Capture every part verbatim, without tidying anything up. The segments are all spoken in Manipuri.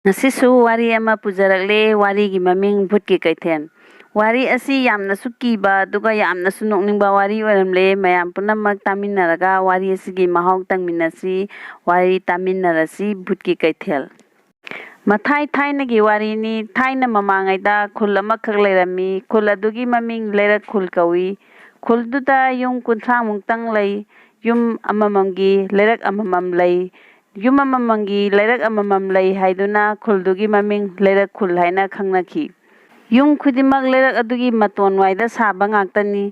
ꯉꯁꯤꯁꯨ ꯋꯥꯔꯤ ꯑꯃ ꯄꯨꯖꯔꯛꯂꯦ꯫ ꯋꯥꯔꯤꯒꯤ ꯃꯃꯤꯡ ꯚꯨꯠꯀꯤ ꯀꯩꯊꯦꯜ꯫ ꯋꯥꯔꯤ ꯑꯁꯤ ꯌꯥꯝꯅꯁꯨ ꯀꯤꯕ ꯑꯗꯨꯒ ꯌꯥꯝꯅꯁꯨ ꯅꯣꯛꯅꯤꯡꯕ ꯋꯥꯔꯤ ꯑꯣꯏꯔꯝꯂꯦ꯫ ꯃꯌꯥꯝ ꯄꯨꯝꯅꯃꯛ ꯇꯥꯃꯤꯟꯅꯔꯒ ꯋꯥꯔꯤ ꯑꯁꯤꯒꯤ ꯃꯍꯥꯎ ꯇꯪꯃꯤꯟꯅꯁꯤ꯫ ꯋꯥꯔꯤ ꯇꯥꯃꯤꯟꯅꯔꯁꯤ꯫ ꯚꯨꯠꯀꯤ ꯀꯩꯊꯦꯜ꯫ ꯃꯊꯥꯏ ꯊꯥꯏꯅꯒꯤ ꯋꯥꯔꯤꯅꯤ꯫ ꯊꯥꯏꯅ ꯃꯃꯥꯡꯉꯩꯗ ꯈꯨꯜ ꯑꯃꯈꯛ ꯂꯩꯔꯝꯃꯤ꯫ ꯈꯨꯜ ꯑꯗꯨꯒꯤ ꯃꯃꯤꯡ ꯂꯩꯔꯛ ꯈꯨꯜ ꯀꯧꯏ꯫ ꯈꯨꯜꯗꯨꯗ ꯌꯨꯝ ꯀꯨꯟꯊ꯭ꯔꯥꯃꯨꯛꯇꯪ ꯂꯩ꯫ ꯌꯨꯝ ꯑꯃꯃꯝꯒꯤ ꯂꯩꯔꯛ ꯑꯃꯃꯝ ꯂꯩ꯫ ꯌꯨꯝ ꯑꯃꯃꯝꯒꯤ ꯂꯩꯔꯛ ꯑꯃꯃꯝ ꯂꯩ ꯍꯥꯏꯗꯨꯅ ꯈꯨꯜꯗꯨꯒꯤ ꯃꯃꯤꯡ ꯂꯩꯔꯛ ꯈꯨꯜ ꯍꯥꯏꯅ ꯈꯪꯅꯈꯤ꯫ ꯌꯨꯝ ꯈꯨꯗꯤꯡꯃꯛ ꯂꯩꯔꯛ ꯑꯗꯨꯒꯤ ꯃꯇꯣꯟ ꯋꯥꯏꯗ ꯁꯥꯕ ꯉꯥꯛꯇꯅꯤ꯫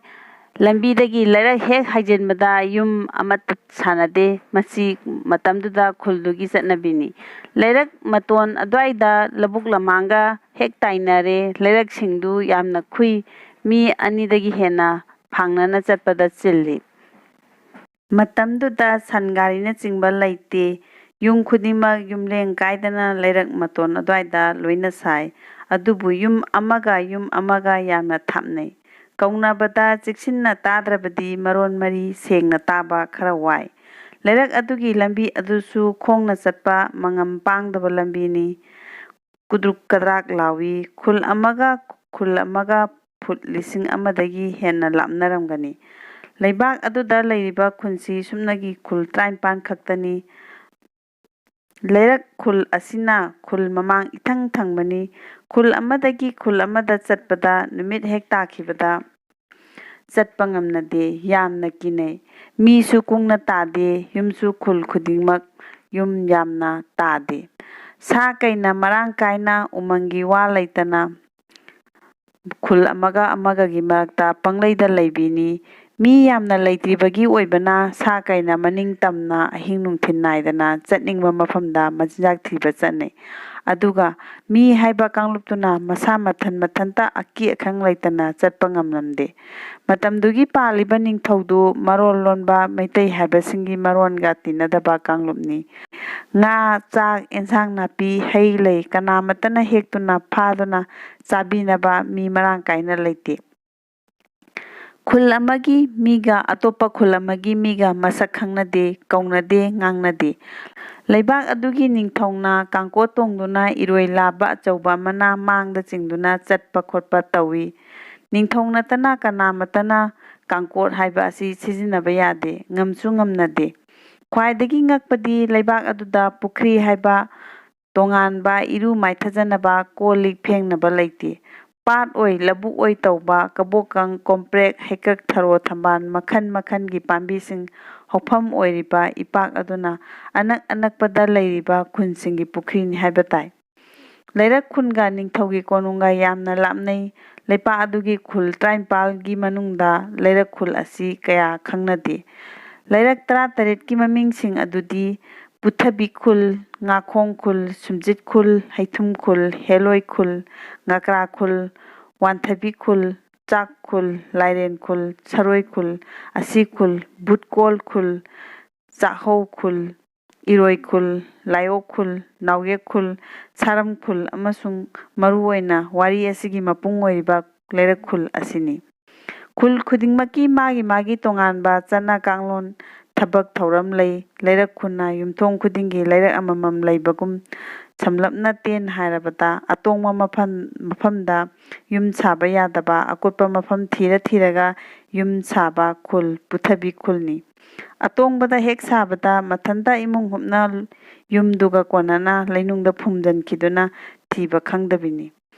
ꯂꯝꯕꯤꯗꯒꯤ ꯂꯩꯔꯛ ꯍꯦꯛ ꯍꯥꯏꯖꯤꯟꯕꯗ ꯌꯨꯝ ꯑꯃꯠꯇ ꯁꯥꯟꯅꯗꯦ꯫ ꯃꯁꯤ ꯃꯇꯝꯗꯨꯗ ꯈꯨꯜꯗꯨꯒꯤ ꯆꯠꯅꯕꯤꯅꯤ꯫ ꯂꯩꯔꯛ ꯃꯇꯣꯟ ꯑꯗꯨꯋꯥꯏꯗ ꯂꯧꯕꯨꯛ ꯂꯃꯥꯡꯒ ꯍꯦꯛ ꯇꯥꯏꯅꯔꯦ꯫ ꯂꯩꯔꯛꯁꯤꯡꯗꯨ ꯌꯥꯝꯅ ꯈꯨꯏ꯫ ꯃꯤ ꯑꯅꯤꯗꯒꯤ ꯍꯦꯟꯅ ꯐꯥꯡꯅꯅ ꯆꯠꯄꯗ ꯆꯤꯜꯂꯤ꯫ ꯃꯇꯝꯗꯨꯗ ꯁꯟ ꯒꯥꯔꯤꯅꯆꯤꯡꯕ ꯂꯩꯇꯦ꯫ ꯌꯨꯝ ꯈꯨꯗꯤꯡꯃꯛ ꯌꯨꯝꯂꯦꯡ ꯀꯥꯏꯗꯅ ꯂꯩꯔꯛ ꯃꯇꯣꯟ ꯑꯗꯨꯋꯥꯏꯗ ꯂꯣꯏꯅ ꯁꯥꯏ꯫ ꯑꯗꯨꯕꯨ ꯌꯨꯝ ꯑꯃꯒ ꯌꯨꯝ ꯑꯃꯒ ꯌꯥꯝꯅ ꯊꯥꯞꯅꯩ꯫ ꯀꯧꯅꯕꯗ ꯆꯦꯛꯁꯤꯟꯅ ꯇꯥꯗ꯭ꯔꯕꯗꯤ ꯃꯔꯣꯟ ꯃꯔꯤ ꯁꯦꯡꯅ ꯇꯥꯕ ꯈꯔ ꯋꯥꯏ꯫ ꯂꯩꯔꯛ ꯑꯗꯨꯒꯤ ꯂꯝꯕꯤ ꯑꯗꯨꯁꯨ ꯈꯣꯡꯅ ꯆꯠꯄ ꯃꯉꯝ ꯄꯥꯡꯗꯕ ꯂꯝꯕꯤꯅꯤ꯫ ꯀꯨꯗ꯭ꯔꯨꯛ ꯀꯗ꯭ꯔꯥꯛ ꯂꯥꯎꯏ꯫ ꯈꯨꯜ ꯑꯃꯒ ꯈꯨꯜ ꯑꯃꯒ ꯐꯨꯠ ꯂꯤꯁꯤꯡ ꯑꯃꯗꯒꯤ ꯍꯦꯟꯅ ꯂꯥꯞꯅꯔꯝꯒꯅꯤ꯫ ꯂꯩꯕꯥꯛ ꯑꯗꯨꯗ ꯂꯩꯔꯤꯕ ꯈꯨꯟꯁꯤ ꯁꯨꯞꯅꯒꯤ ꯈꯨꯜ ꯇꯔꯥꯅꯤꯄꯥꯟ ꯈꯛꯇꯅꯤ꯫ ꯂꯩꯔꯛ ꯈꯨꯜ ꯑꯁꯤꯅ ꯈꯨꯜ ꯃꯃꯥꯡ ꯏꯊꯪ ꯊꯪꯕꯅꯤ꯫ ꯈꯨꯜ ꯑꯃꯗꯒꯤ ꯈꯨꯜ ꯑꯃꯗ ꯆꯠꯄꯗ ꯅꯨꯃꯤꯠ ꯍꯦꯛ ꯇꯥꯈꯤꯕꯗ ꯆꯠꯄ ꯉꯝꯅꯗꯦ꯫ ꯌꯥꯝꯅ ꯀꯤꯅꯩ꯫ ꯃꯤꯁꯨ ꯀꯨꯡꯅ ꯇꯥꯗꯦ꯫ ꯌꯨꯝꯁꯨ ꯈꯨꯜ ꯈꯨꯗꯤꯡꯃꯛ ꯌꯨꯝ ꯌꯥꯝꯅ ꯇꯥꯗꯦ꯫ ꯁꯥ ꯀꯩꯅ ꯃꯔꯥꯡ ꯀꯥꯏꯅ ꯎꯃꯪꯒꯤ ꯋꯥ ꯂꯩꯇꯅ ꯈꯨꯜ ꯑꯃꯒ ꯑꯃꯒꯒꯤ ꯃꯔꯛꯇ ꯄꯪꯂꯩꯗ ꯂꯩꯕꯤꯅꯤ꯫ ꯃꯤ ꯌꯥꯝꯅ ꯂꯩꯇ꯭ꯔꯤꯕꯒꯤ ꯑꯣꯏꯕꯅ ꯁꯥ ꯀꯩꯅ ꯃꯅꯤꯡ ꯇꯝꯅ ꯑꯍꯤꯡ ꯅꯨꯡꯊꯤꯜ ꯅꯥꯏꯗꯅ ꯆꯠꯅꯤꯡꯕ ꯃꯐꯝꯗ ꯃꯆꯤꯟꯖꯥꯛ ꯊꯤꯕ ꯆꯠꯅꯩ꯫ ꯑꯗꯨꯒ ꯃꯤ ꯍꯥꯏꯕ ꯀꯥꯡꯂꯨꯞꯇꯨꯅ ꯃꯁꯥ ꯃꯊꯟ ꯃꯊꯟꯇ ꯑꯀꯤ ꯑꯈꯪ ꯂꯩꯇꯅ ꯆꯠꯄ ꯉꯝꯂꯝꯗꯦ꯫ ꯃꯇꯝꯗꯨꯒꯤ ꯄꯥꯜꯂꯤꯕ ꯅꯤꯡꯊꯧꯗꯨ ꯃꯔꯣꯜ ꯂꯣꯟꯕ ꯃꯩꯇꯩ ꯍꯥꯏꯕꯁꯤꯡꯒꯤ ꯃꯔꯣꯟꯒ ꯇꯤꯟꯅꯗꯕ ꯀꯥꯡꯂꯨꯞꯅꯤ꯫ ꯉꯥ, ꯆꯥꯛ, ꯑꯦꯟꯁꯥꯡ ꯅꯥꯄꯤ, ꯍꯩ ꯂꯩ ꯀꯅꯥꯃꯠꯇꯅ ꯍꯦꯛꯇꯨꯅ ꯐꯥꯗꯨꯅ ꯆꯥꯕꯤꯅꯕ ꯃꯤ ꯃꯔꯥꯡ ꯀꯥꯏꯅ ꯂꯩꯇꯦ꯫ ꯈꯨꯜ ꯑꯃꯒꯤ ꯃꯤꯒ ꯑꯇꯣꯞꯄ ꯈꯨꯜ ꯑꯃꯒꯤ ꯃꯤꯒ ꯃꯁꯛ ꯈꯪꯅꯗꯦ, ꯀꯧꯅꯗꯦ, ꯉꯥꯡꯅꯗꯦ꯫ ꯂꯩꯕꯥꯛ ꯑꯗꯨꯒꯤ ꯅꯤꯡꯊꯧꯅ ꯀꯥꯡꯀꯣꯠ ꯇꯣꯡꯗꯨꯅ ꯏꯔꯣꯏ ꯂꯥꯕ ꯑꯆꯧꯕ ꯑꯃꯅ ꯃꯥꯡꯗ ꯆꯤꯡꯗꯨꯅ ꯆꯠꯄ ꯈꯣꯠꯄ ꯇꯧꯏ꯫ ꯅꯤꯡꯊꯧ ꯅꯠꯇꯅ ꯀꯅꯥꯃꯠꯇꯅ ꯀꯥꯡꯀꯣꯠ ꯍꯥꯏꯕ ꯑꯁꯤ ꯁꯤꯖꯤꯟꯅꯕ ꯌꯥꯗꯦ, ꯉꯝꯁꯨ ꯉꯝꯅꯗꯦ꯫ ꯈ꯭ꯋꯥꯏꯗꯒꯤ ꯉꯛꯄꯗꯤ ꯂꯩꯕꯥꯛ ꯑꯗꯨꯗ ꯄꯨꯈ꯭ꯔꯤ ꯍꯥꯏꯕ ꯇꯣꯉꯥꯟꯕ ꯏꯔꯨ ꯃꯥꯏꯊꯖꯅꯕ ꯀꯣꯜ ꯂꯤꯛ ꯐꯦꯡꯅꯕ ꯂꯩꯇꯦ꯫ ꯄꯥꯠ ꯑꯣꯏ, ꯂꯧꯕꯨꯛ ꯑꯣꯏ ꯇꯧꯕ ꯀꯕꯣꯀꯪ, ꯀꯣꯝꯄ꯭ꯔꯦꯛ, ꯍꯩꯀꯛ, ꯊꯔꯣ, ꯊꯝꯕꯥꯜ ꯃꯈꯜ ꯃꯈꯜꯒꯤ ꯄꯥꯝꯕꯤꯁꯤꯡ ꯍꯧꯐꯝ ꯑꯣꯏꯔꯤꯕ ꯏꯄꯥꯛ ꯑꯗꯨꯅ ꯑꯅꯛ ꯑꯅꯛꯄꯗ ꯂꯩꯔꯤꯕ ꯈꯨꯟꯁꯤꯡꯒꯤ ꯄꯨꯈ꯭ꯔꯤꯅꯤ ꯍꯥꯏꯕ ꯇꯥꯏ꯫ ꯂꯩꯔꯛ ꯈꯨꯜꯒ ꯅꯤꯡꯊꯧꯒꯤ ꯀꯣꯅꯨꯡꯒ ꯌꯥꯝꯅ ꯂꯥꯞꯅꯩ꯫ ꯂꯩꯄꯥꯛ ꯑꯗꯨꯒꯤ ꯈꯨꯜ ꯇꯔꯥꯅꯤꯄꯥꯜꯒꯤ ꯃꯅꯨꯡꯗ ꯂꯩꯔꯛ ꯈꯨꯜ ꯑꯁꯤ ꯀꯌꯥ ꯈꯪꯅꯗꯦ꯫ ꯂꯩꯔꯛ ꯇꯔꯥꯇꯔꯦꯠꯀꯤ ꯃꯃꯤꯡꯁꯤꯡ ꯑꯗꯨꯗꯤ ꯄꯨꯊꯕꯤ ꯈꯨꯜ, ꯉꯥꯈꯣꯡ ꯈꯨꯜ, ꯁꯨꯝꯖꯤꯠ ꯈꯨꯜ, ꯍꯩꯊꯨꯝ ꯈꯨꯜ, ꯍꯦꯂꯣꯏ ꯈꯨꯜ, ꯉꯀ꯭ꯔꯥ ꯈꯨꯜ, ꯋꯥꯟꯊꯕꯤ ꯈꯨꯜ, ꯆꯥꯛ ꯈꯨꯜ, ꯂꯥꯏꯔꯦꯟ ꯈꯨꯜ, ꯁꯔꯣꯏ ꯈꯨꯜ, ꯑꯁꯤ ꯈꯨꯜ, ꯚꯨꯠꯀꯣꯜ ꯈꯨꯜ, ꯆꯥꯛꯍꯧ ꯈꯨꯜ, ꯏꯔꯣꯏ ꯈꯨꯜ, ꯂꯥꯏꯑꯣꯛ ꯈꯨꯜ, ꯅꯥꯎꯌꯦꯛ ꯈꯨꯜ, ꯁꯥꯔꯝ ꯈꯨꯜ ꯑꯃꯁꯨꯡ ꯃꯔꯨꯑꯣꯏꯅ ꯋꯥꯔꯤ ꯑꯁꯤꯒꯤ ꯃꯄꯨꯡ ꯑꯣꯏꯔꯤꯕ ꯂꯩꯔꯛ ꯈꯨꯜ ꯑꯁꯤꯅꯤ꯫ ꯈꯨꯜ ꯈꯨꯗꯤꯡꯃꯛꯀꯤ ꯃꯥꯒꯤ ꯃꯥꯒꯤ ꯇꯣꯉꯥꯟꯕ ꯆꯠꯅ ꯀꯥꯡꯂꯣꯟ, ꯊꯕꯛ ꯊꯧꯔꯝ ꯂꯩ꯫ ꯂꯩꯔꯛ ꯈꯨꯟꯅ ꯌꯨꯝꯊꯣꯡ ꯈꯨꯗꯤꯡꯒꯤ ꯂꯩꯔꯛ ꯑꯃꯃꯝ ꯂꯩꯕꯒꯨꯝ, ꯁꯝꯂꯞꯅ ꯇꯦꯟ ꯍꯥꯏꯔꯕꯗ ꯑꯇꯣꯡꯕ ꯃꯐꯝ, ꯃꯐꯝꯗ ꯌꯨꯝ ꯁꯥꯕ ꯌꯥꯗꯕ, ꯑꯀꯨꯠꯄ ꯃꯐꯝ ꯊꯤꯔ ꯊꯤꯔꯒ ꯌꯨꯝ ꯁꯥꯕ ꯈꯨꯜ ꯄꯨꯊꯕꯤ ꯈꯨꯜꯅꯤ꯫ ꯑꯇꯣꯡꯕꯗ ꯍꯦꯛ ꯁꯥꯕꯗ ꯃꯊꯟꯇ ꯏꯃꯨꯡ ꯍꯨꯞꯅ ꯌꯨꯝꯗꯨꯒ ꯀꯣꯟꯅꯅ ꯂꯩꯅꯨꯡꯗ ꯐꯨꯝꯖꯤꯟꯈꯤꯗꯨꯅ ꯊꯤꯕ ꯈꯪꯗꯕꯤꯅꯤ꯫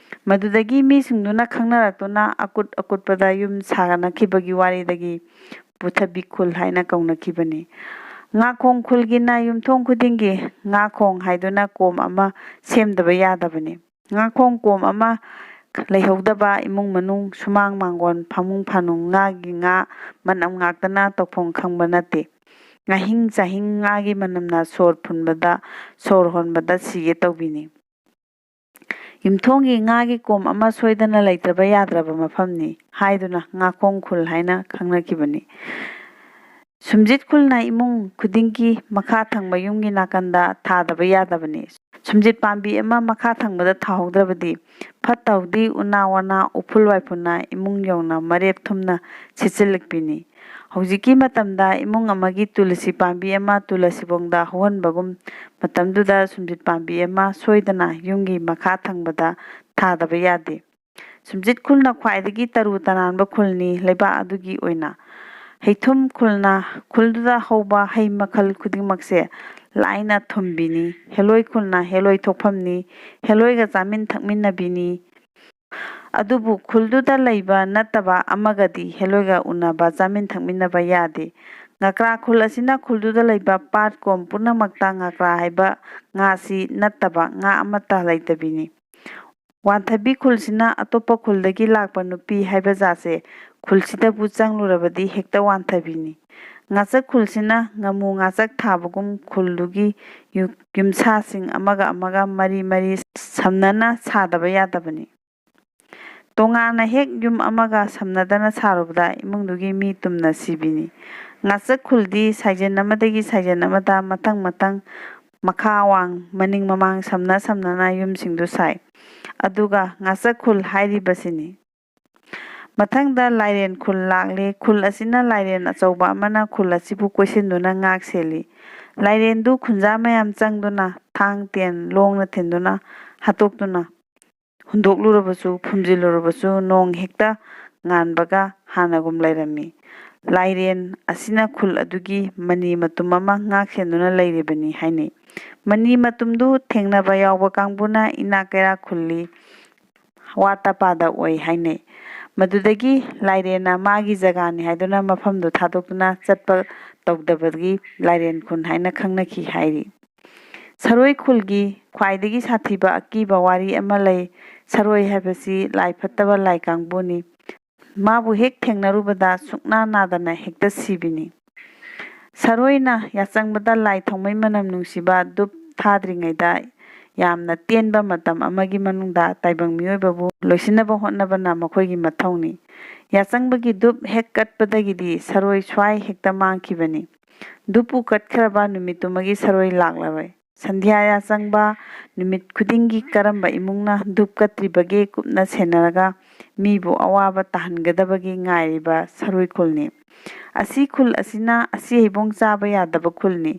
ꯃꯗꯨꯗꯒꯤ ꯃꯤꯁꯤꯡꯗꯨꯅ ꯈꯪꯅꯔꯛꯇꯨꯅ ꯑꯀꯨꯠ ꯑꯀꯨꯠꯄꯗ ꯌꯨꯝ ꯁꯥꯅꯈꯤꯕꯒꯤ ꯋꯥꯔꯤꯗꯒꯤ ꯄꯨꯊꯕꯤ ꯈꯨꯜ ꯍꯥꯏꯅ ꯀꯧꯅꯈꯤꯕꯅꯤ꯫ ꯉꯥꯈꯣꯡ ꯈꯨꯜꯒꯤꯅ ꯌꯨꯝꯊꯣꯡ ꯈꯨꯗꯤꯡꯒꯤ ꯉꯥꯈꯣꯡ ꯍꯥꯏꯗꯨꯅ ꯀꯣꯝ ꯑꯃ ꯁꯦꯝꯗꯕ ꯌꯥꯗꯕꯅꯤ꯫ ꯉꯥꯈꯣꯡ ꯀꯣꯝ ꯑꯃ ꯂꯩꯍꯧꯗꯕ ꯏꯃꯨꯡ ꯃꯅꯨꯡ, ꯁꯨꯃꯥꯡ ꯃꯥꯡꯒꯣꯟ, ꯐꯃꯨꯡ ꯐꯥꯅꯨꯡ, ꯉꯥꯒꯤ ꯉꯥ ꯃꯅꯝ ꯉꯥꯛꯇꯅ ꯇꯧꯐꯝ ꯈꯪꯕ ꯅꯠꯇꯦ꯫ ꯉꯥꯍꯤꯡ ꯆꯥꯍꯤꯡ ꯉꯥꯒꯤ ꯃꯅꯝꯅ ꯁꯣꯔ ꯐꯨꯟꯕꯗ, ꯁꯣꯔ ꯍꯣꯟꯕꯗ ꯁꯤꯒꯦ ꯇꯧꯕꯤꯅꯤ꯫ ꯌꯨꯝꯊꯣꯡꯒꯤ ꯉꯥꯒꯤ ꯀꯣꯝ ꯑꯃ ꯁꯣꯏꯗꯅ ꯂꯩꯇ꯭ꯔꯕ ꯌꯥꯗ꯭ꯔꯕ ꯃꯐꯝꯅꯤ ꯍꯥꯏꯗꯨꯅ ꯉꯥꯈꯣꯡ ꯈꯨꯜ ꯍꯥꯏꯅ ꯈꯪꯅꯈꯤꯕꯅꯤ꯫ ꯁꯨꯝꯖꯤꯠ ꯈꯨꯜꯅ ꯏꯃꯨꯡ ꯈꯨꯗꯤꯡꯒꯤ ꯃꯈꯥ ꯊꯪꯕ ꯌꯨꯝꯒꯤ ꯅꯥꯀꯟꯗ ꯊꯥꯗꯕ ꯌꯥꯗꯕꯅꯤ꯫ ꯁꯨꯝꯖꯤꯠ ꯄꯥꯝꯕꯤ ꯑꯃ ꯃꯈꯥ ꯊꯪꯕꯗ ꯊꯥꯍꯧꯗ꯭ꯔꯕꯗꯤ ꯐꯠꯇ ꯍꯥꯎꯗꯤ ꯎꯅꯥ ꯋꯥꯅꯥ ꯎꯐꯨꯜ ꯋꯥꯏꯐꯨꯜꯅ ꯏꯃꯨꯡ ꯌꯧꯅ ꯃꯔꯦꯞ ꯊꯨꯝꯅ ꯁꯤꯠꯆꯤꯜꯂꯛꯄꯤꯅꯤ꯫ ꯍꯧꯖꯤꯛꯀꯤ ꯃꯇꯝꯗ ꯏꯃꯨꯡ ꯑꯃꯒꯤ ꯇꯨꯂꯁꯤ ꯄꯥꯝꯕꯤ ꯑꯃ ꯇꯨꯂꯁꯤꯕꯣꯡꯗ ꯍꯧꯍꯟꯕꯒꯨꯝ, ꯃꯇꯝꯗꯨꯗ ꯁꯨꯝꯖꯤꯠ ꯄꯥꯝꯕꯤ ꯑꯃ ꯁꯣꯏꯗꯅ ꯌꯨꯝꯒꯤ ꯃꯈꯥ ꯊꯪꯕꯗ ꯊꯥꯗꯕ ꯌꯥꯗꯦ꯫ ꯁꯨꯝꯖꯤꯠ ꯈꯨꯜꯅ ꯈ꯭ꯋꯥꯏꯗꯒꯤ ꯇꯔꯨ ꯇꯅꯥꯟꯕ ꯈꯨꯜꯅꯤ ꯂꯩꯕꯥꯛ ꯑꯗꯨꯒꯤ ꯑꯣꯏꯅ꯫ ꯍꯩꯊꯨꯝ ꯈꯨꯜꯅ ꯈꯨꯜꯗꯨꯗ ꯍꯧꯕ ꯍꯩ ꯃꯈꯜ ꯈꯨꯗꯤꯡꯃꯛꯁꯦ ꯂꯥꯏꯅ ꯊꯨꯝꯕꯤꯅꯤ꯫ ꯍꯦꯂꯣꯏ ꯈꯨꯜꯅ ꯍꯦꯂꯣꯏ ꯊꯣꯛꯐꯝꯅꯤ, ꯍꯦꯂꯣꯏꯒ ꯆꯥꯃꯤꯟ ꯊꯛꯃꯤꯟꯅꯕꯤꯅꯤ꯫ ꯑꯗꯨꯕꯨ ꯈꯨꯜꯗꯨꯗ ꯂꯩꯕ ꯅꯠꯇꯕ ꯑꯃꯒꯗꯤ ꯍꯦꯂꯣꯏꯒ ꯎꯅꯕ ꯆꯥꯃꯤꯟ ꯊꯛꯃꯤꯟꯅꯕ ꯌꯥꯗꯦ꯫ ꯉꯀ꯭ꯔꯥ ꯈꯨꯜ ꯑꯁꯤꯅ ꯈꯨꯜꯗꯨꯗ ꯂꯩꯕ ꯄꯥꯠ ꯀꯣꯝ ꯄꯨꯝꯅꯃꯛꯇ ꯉꯀ꯭ꯔꯥ ꯍꯥꯏꯕ ꯉꯥꯁꯤ ꯅꯠꯇꯕ ꯉꯥ ꯑꯃꯠꯇ ꯂꯩꯇꯕꯤꯅꯤ꯫ ꯋꯥꯟꯊꯕꯤ ꯈꯨꯜꯁꯤꯅ ꯑꯇꯣꯞꯄ ꯈꯨꯜꯗꯒꯤ ꯂꯥꯛꯄ ꯅꯨꯄꯤ ꯍꯥꯏꯕ ꯖꯥꯠꯁꯦ ꯈꯨꯜꯁꯤꯗꯕꯨ ꯆꯪꯂꯨꯔꯕꯗꯤ ꯍꯦꯛꯇ ꯋꯥꯟꯊꯕꯤꯅꯤ꯫ ꯉꯥꯆꯛ ꯈꯨꯜꯁꯤꯅ ꯉꯥꯃꯨ ꯉꯥꯆꯛ ꯊꯥꯕꯒꯨꯝ ꯈꯨꯜꯗꯨꯒꯤ ꯌꯨ-, ꯌꯨꯝꯁꯥꯁꯤꯡ ꯑꯃꯒ ꯑꯃꯒ ꯃꯔꯤ ꯃꯔꯤ ꯁꯝꯅꯅ ꯁꯥꯗꯕ ꯌꯥꯗꯕꯅꯤ꯫ ꯇꯣꯉꯥꯟꯅ ꯍꯦꯛ ꯌꯨꯝ ꯑꯃꯒ ꯁꯝꯅꯗꯅ ꯁꯥꯔꯨꯕꯗ ꯏꯃꯨꯡꯗꯨꯒꯤ ꯃꯤ ꯇꯨꯝꯅ ꯁꯤꯕꯤꯅꯤ꯫ ꯉꯥꯆꯛ ꯈꯨꯜꯗꯤ ꯁꯥꯏꯖꯟ ꯑꯃꯗꯒꯤ ꯁꯥꯏꯖꯟ ꯑꯃꯗ ꯃꯊꯪ ꯃꯊꯪ ꯃꯈꯥ ꯋꯥꯡ ꯃꯅꯤꯡ ꯃꯃꯥꯡ ꯁꯝꯅ ꯁꯝꯅꯅ ꯌꯨꯝꯁꯤꯡꯗꯨ ꯁꯥꯏ꯫ ꯑꯗꯨꯒ ꯉꯥꯆꯛ ꯈꯨꯜ ꯍꯥꯏꯔꯤꯕꯁꯤꯅꯤ꯫ ꯃꯊꯪꯗ ꯂꯥꯏꯔꯦꯟ ꯈꯨꯜ ꯂꯥꯛꯂꯤ꯫ ꯈꯨꯜ ꯑꯁꯤꯅ ꯂꯥꯏꯔꯦꯟ ꯑꯆꯧꯕ ꯑꯃꯅ ꯈꯨꯜ ꯑꯁꯤꯕꯨ ꯀꯣꯏꯁꯤꯟꯗꯨꯅ ꯉꯥꯛ ꯁꯦꯜꯂꯤ꯫ ꯂꯥꯏꯔꯦꯟꯗꯨ ꯈꯨꯟꯖꯥ ꯃꯌꯥꯝ ꯆꯪꯗꯨꯅ ꯊꯥꯡ ꯇꯦꯟ ꯂꯣꯡꯅ ꯊꯤꯟꯗꯨꯅ ꯍꯥꯠꯇꯣꯛꯇꯨꯅ ꯍꯨꯟꯗꯣꯛꯂꯨꯔꯕꯁꯨ, ꯐꯨꯝꯖꯤꯜꯂꯨꯔꯕꯁꯨ ꯅꯣꯡ ꯍꯦꯛꯇ ꯉꯥꯟꯕꯒ ꯍꯥꯟꯅꯒꯨꯝ ꯂꯩꯔꯝꯃꯤ꯫ ꯂꯥꯏꯔꯦꯟ ꯑꯁꯤꯅ ꯈꯨꯜ ꯑꯗꯨꯒꯤ ꯃꯅꯤ ꯃꯇꯨꯝ ꯑꯃ ꯉꯥꯛ ꯁꯦꯟꯗꯨꯅ ꯂꯩꯔꯤꯕꯅꯤ ꯍꯥꯏꯅꯩ꯫ ꯃꯅꯤ ꯃꯇꯨꯝꯗꯨ ꯊꯦꯡꯅꯕ ꯌꯥꯎꯕ ꯀꯥꯡꯕꯨꯅ ꯏꯅꯥꯛ ꯀꯩꯔꯥꯛ ꯈꯨꯜꯂꯤ, ꯋꯥꯠꯇ ꯄꯥꯗ ꯑꯣꯏ ꯍꯥꯏꯅꯩ꯫ ꯃꯗꯨꯗꯒꯤ ꯂꯥꯏꯔꯦꯟꯅ ꯃꯥꯒꯤ ꯖꯒꯥꯅꯤ ꯍꯥꯏꯗꯨꯅ ꯃꯐꯝꯗꯨ ꯊꯥꯗꯣꯛꯇꯨꯅ ꯆꯠꯄ ꯇꯧꯗꯕꯗꯒꯤ ꯂꯥꯏꯔꯦꯟ ꯈꯨꯟ ꯍꯥꯏꯅ ꯈꯪꯅꯈꯤ ꯍꯥꯏꯔꯤ꯫ ꯁꯔꯣꯏ ꯈꯨꯜꯒꯤ ꯈ꯭ꯋꯥꯏꯗꯒꯤ ꯁꯥꯊꯤꯕ ꯑꯀꯤꯕ ꯋꯥꯔꯤ ꯑꯃ ꯂꯩ꯫ ꯁꯔꯣꯏ ꯍꯥꯏꯕꯁꯤ ꯂꯥꯏ ꯐꯠꯇꯕ ꯂꯥꯏ ꯀꯥꯡꯕꯨꯅꯤ꯫ ꯃꯥꯕꯨ ꯍꯦꯛ ꯊꯦꯡꯅꯔꯨꯕꯗ ꯁꯨꯛꯅꯥ ꯅꯥꯗꯅ ꯍꯦꯛꯇ ꯁꯤꯕꯤꯅꯤ꯫ ꯁꯔꯣꯏꯅ ꯌꯥꯆꯪꯕꯗ ꯂꯥꯏ ꯊꯥꯎꯃꯩ ꯃꯅꯝ ꯅꯨꯡꯁꯤꯕ ꯙꯨꯞ ꯊꯥꯗ꯭ꯔꯤꯉꯩꯗ ꯌꯥꯝꯅ ꯇꯦꯟꯕ ꯃꯇꯝ ꯑꯃꯒꯤ ꯃꯅꯨꯡꯗ ꯇꯥꯏꯕꯪ ꯃꯤꯑꯣꯏꯕꯕꯨ ꯂꯣꯏꯁꯤꯟꯅꯕ ꯍꯣꯠꯅꯕꯅ ꯃꯈꯣꯏꯒꯤ ꯃꯊꯧꯅꯤ꯫ ꯌꯥꯆꯪꯕꯒꯤ ꯙꯨꯞ ꯍꯦꯛ ꯀꯠꯄꯗꯒꯤꯗꯤ ꯁꯔꯣꯏ ꯁ꯭ꯋꯥꯏ ꯍꯦꯛꯇ ꯃꯥꯡꯈꯤꯕꯅꯤ꯫ ꯙꯨꯞꯄꯨ ꯀꯠꯈ꯭ꯔꯕ ꯅꯨꯃꯤꯠꯇꯨꯃꯒꯤ ꯁꯔꯣꯏ ꯂꯥꯛꯂꯔꯣꯏ꯫ ꯁꯟꯙ꯭ꯌꯥ ꯌꯥꯆꯪꯕ, ꯅꯨꯃꯤꯠ ꯈꯨꯗꯤꯡꯒꯤ ꯀꯔꯝꯕ ꯏꯃꯨꯡꯅ ꯙꯨꯞ ꯀꯠꯇ꯭ꯔꯤꯕꯒꯦ ꯀꯨꯞꯅ ꯁꯦꯟꯅꯔꯒ ꯃꯤꯕꯨ ꯑꯋꯥꯕ ꯇꯥꯍꯟꯒꯗꯕꯒꯦ ꯉꯥꯏꯔꯤꯕ ꯁꯔꯨꯏ ꯈꯨꯜꯅꯤ꯫ ꯑꯁꯤ ꯈꯨꯜ ꯑꯁꯤꯅ ꯑꯁꯤ ꯍꯩꯕꯣꯡ ꯆꯥꯕ ꯌꯥꯗꯕ ꯈꯨꯜꯅꯤ꯫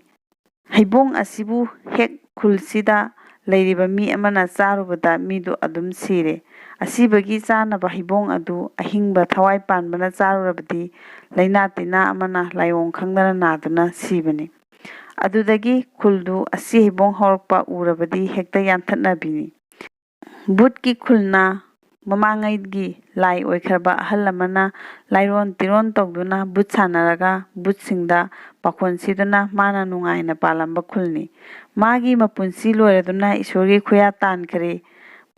ꯍꯩꯕꯣꯡ ꯑꯁꯤꯕꯨ ꯍꯦꯛ ꯈꯨꯜꯁꯤꯗ ꯂꯩꯔꯤꯕ ꯃꯤ ꯑꯃꯅ ꯆꯥꯔꯨꯕꯗ ꯃꯤꯗꯨ ꯑꯗꯨꯝ ꯁꯤꯔꯦ꯫ ꯑꯁꯤꯕꯒꯤ ꯆꯥꯅꯕ ꯍꯩꯕꯣꯡ ꯑꯗꯨ ꯑꯍꯤꯡꯕ ꯊꯋꯥꯏ ꯄꯥꯟꯕꯅ ꯆꯥꯔꯨꯔꯕꯗꯤ ꯂꯥꯏꯅꯥ ꯇꯤꯟꯅꯥ ꯑꯃꯅ ꯂꯥꯏꯑꯣꯡ ꯈꯪꯗꯅ ꯅꯥꯗꯨꯅ ꯁꯤꯕꯅꯤ꯫ ꯑꯗꯨꯗꯒꯤ ꯈꯨꯜꯗꯨ ꯑꯁꯤ ꯍꯩꯕꯣꯡ ꯍꯧꯔꯛꯄ ꯎꯔꯕꯗꯤ ꯍꯦꯛꯇ ꯌꯥꯟꯊꯠꯅꯕꯤꯅꯤ꯫ ꯚꯨꯠꯀꯤ ꯈꯨꯜꯅ ꯃꯃꯥꯡꯉꯩꯒꯤ ꯂꯥꯏ ꯑꯣꯏꯈ꯭ꯔꯕ ꯑꯍꯜ ꯑꯃꯅ ꯂꯥꯏꯔꯣꯟ ꯇꯤꯔꯣꯟ ꯇꯧꯗꯨꯅ ꯚꯨꯠ ꯁꯥꯟꯅꯔꯒ ꯚꯨꯠꯁꯤꯡꯗ ꯄꯥꯈꯣꯟ ꯁꯤꯗꯨꯅ ꯃꯥꯅ ꯅꯨꯡꯉꯥꯏꯅ ꯄꯥꯜꯂꯝꯕ ꯈꯨꯜꯅꯤ꯫ ꯃꯥꯒꯤ ꯃꯄꯨꯟꯁꯤ ꯂꯣꯏꯔꯗꯨꯅ ꯏꯁꯣꯔꯒꯤ ꯈꯨꯌꯥ ꯇꯥꯟꯈ꯭ꯔꯦ꯫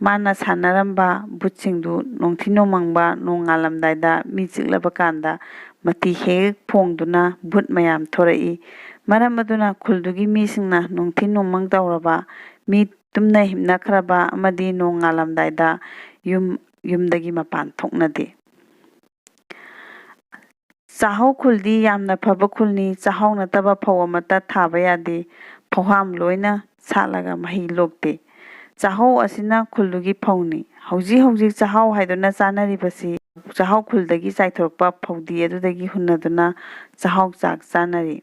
ꯃꯥꯅ ꯁꯥꯟꯅꯔꯝꯕ ꯚꯨꯠꯁꯤꯡꯗꯨ ꯅꯣꯡꯊꯤ ꯅꯣꯡꯃꯪꯕ ꯅꯣꯡꯉꯥꯜꯂꯝꯗꯥꯏꯗ ꯃꯤ ꯆꯤꯛꯂꯕ ꯀꯥꯟꯗ ꯃꯇꯤ ꯍꯦꯛ ꯐꯣꯡꯗꯨꯅ ꯚꯨꯠ ꯃꯌꯥꯝ ꯊꯣꯔꯛꯏ꯫ ꯃꯔꯝ ꯑꯗꯨꯅ ꯈꯨꯜꯗꯨꯒꯤ ꯃꯤꯁꯤꯡꯅ ꯅꯣꯡꯊꯤ ꯅꯣꯡꯃꯪ ꯇꯧꯔꯕ, ꯃꯤ ꯇꯨꯝꯅ ꯍꯤꯞꯅꯈ꯭ꯔꯕ ꯑꯃꯗꯤ ꯅꯣꯡꯉꯥꯜꯂꯝꯗꯥꯏꯗ ꯌꯨꯝ, ꯌꯨꯝꯗꯒꯤ ꯃꯄꯥꯟ ꯊꯣꯛꯅꯗꯦ꯫ ꯆꯥꯛꯍꯧ ꯈꯨꯜꯗꯤ ꯌꯥꯝꯅ ꯐꯕ ꯈꯨꯜꯅꯤ꯫ ꯆꯥꯛꯍꯧ ꯅꯠꯇꯕ ꯐꯧ ꯑꯃꯠꯇ ꯊꯥꯕ ꯌꯥꯗꯦ꯫ ꯐꯧꯍꯥꯝ ꯂꯣꯏꯅ ꯁꯥꯠꯂꯒ ꯃꯍꯩ ꯂꯣꯛꯇꯦ꯫ ꯆꯥꯛꯍꯧ ꯑꯁꯤꯅ ꯈꯨꯜꯗꯨꯒꯤ ꯐꯧꯅꯤ꯫ ꯍꯧꯖꯤꯛ ꯍꯧꯖꯤꯛ ꯆꯥꯛꯍꯧ ꯍꯥꯏꯗꯨꯅ ꯆꯥꯅꯔꯤꯕꯁꯤ ꯆꯥꯛꯍꯧ ꯈꯨꯜꯗꯒꯤ ꯆꯥꯏꯊꯣꯔꯛꯄ ꯐꯧꯗꯤ ꯑꯗꯨꯗꯒꯤ ꯍꯨꯟꯅꯗꯨꯅ ꯆꯥꯛꯍꯧ ꯆꯥꯛ ꯆꯥꯅꯔꯤ꯫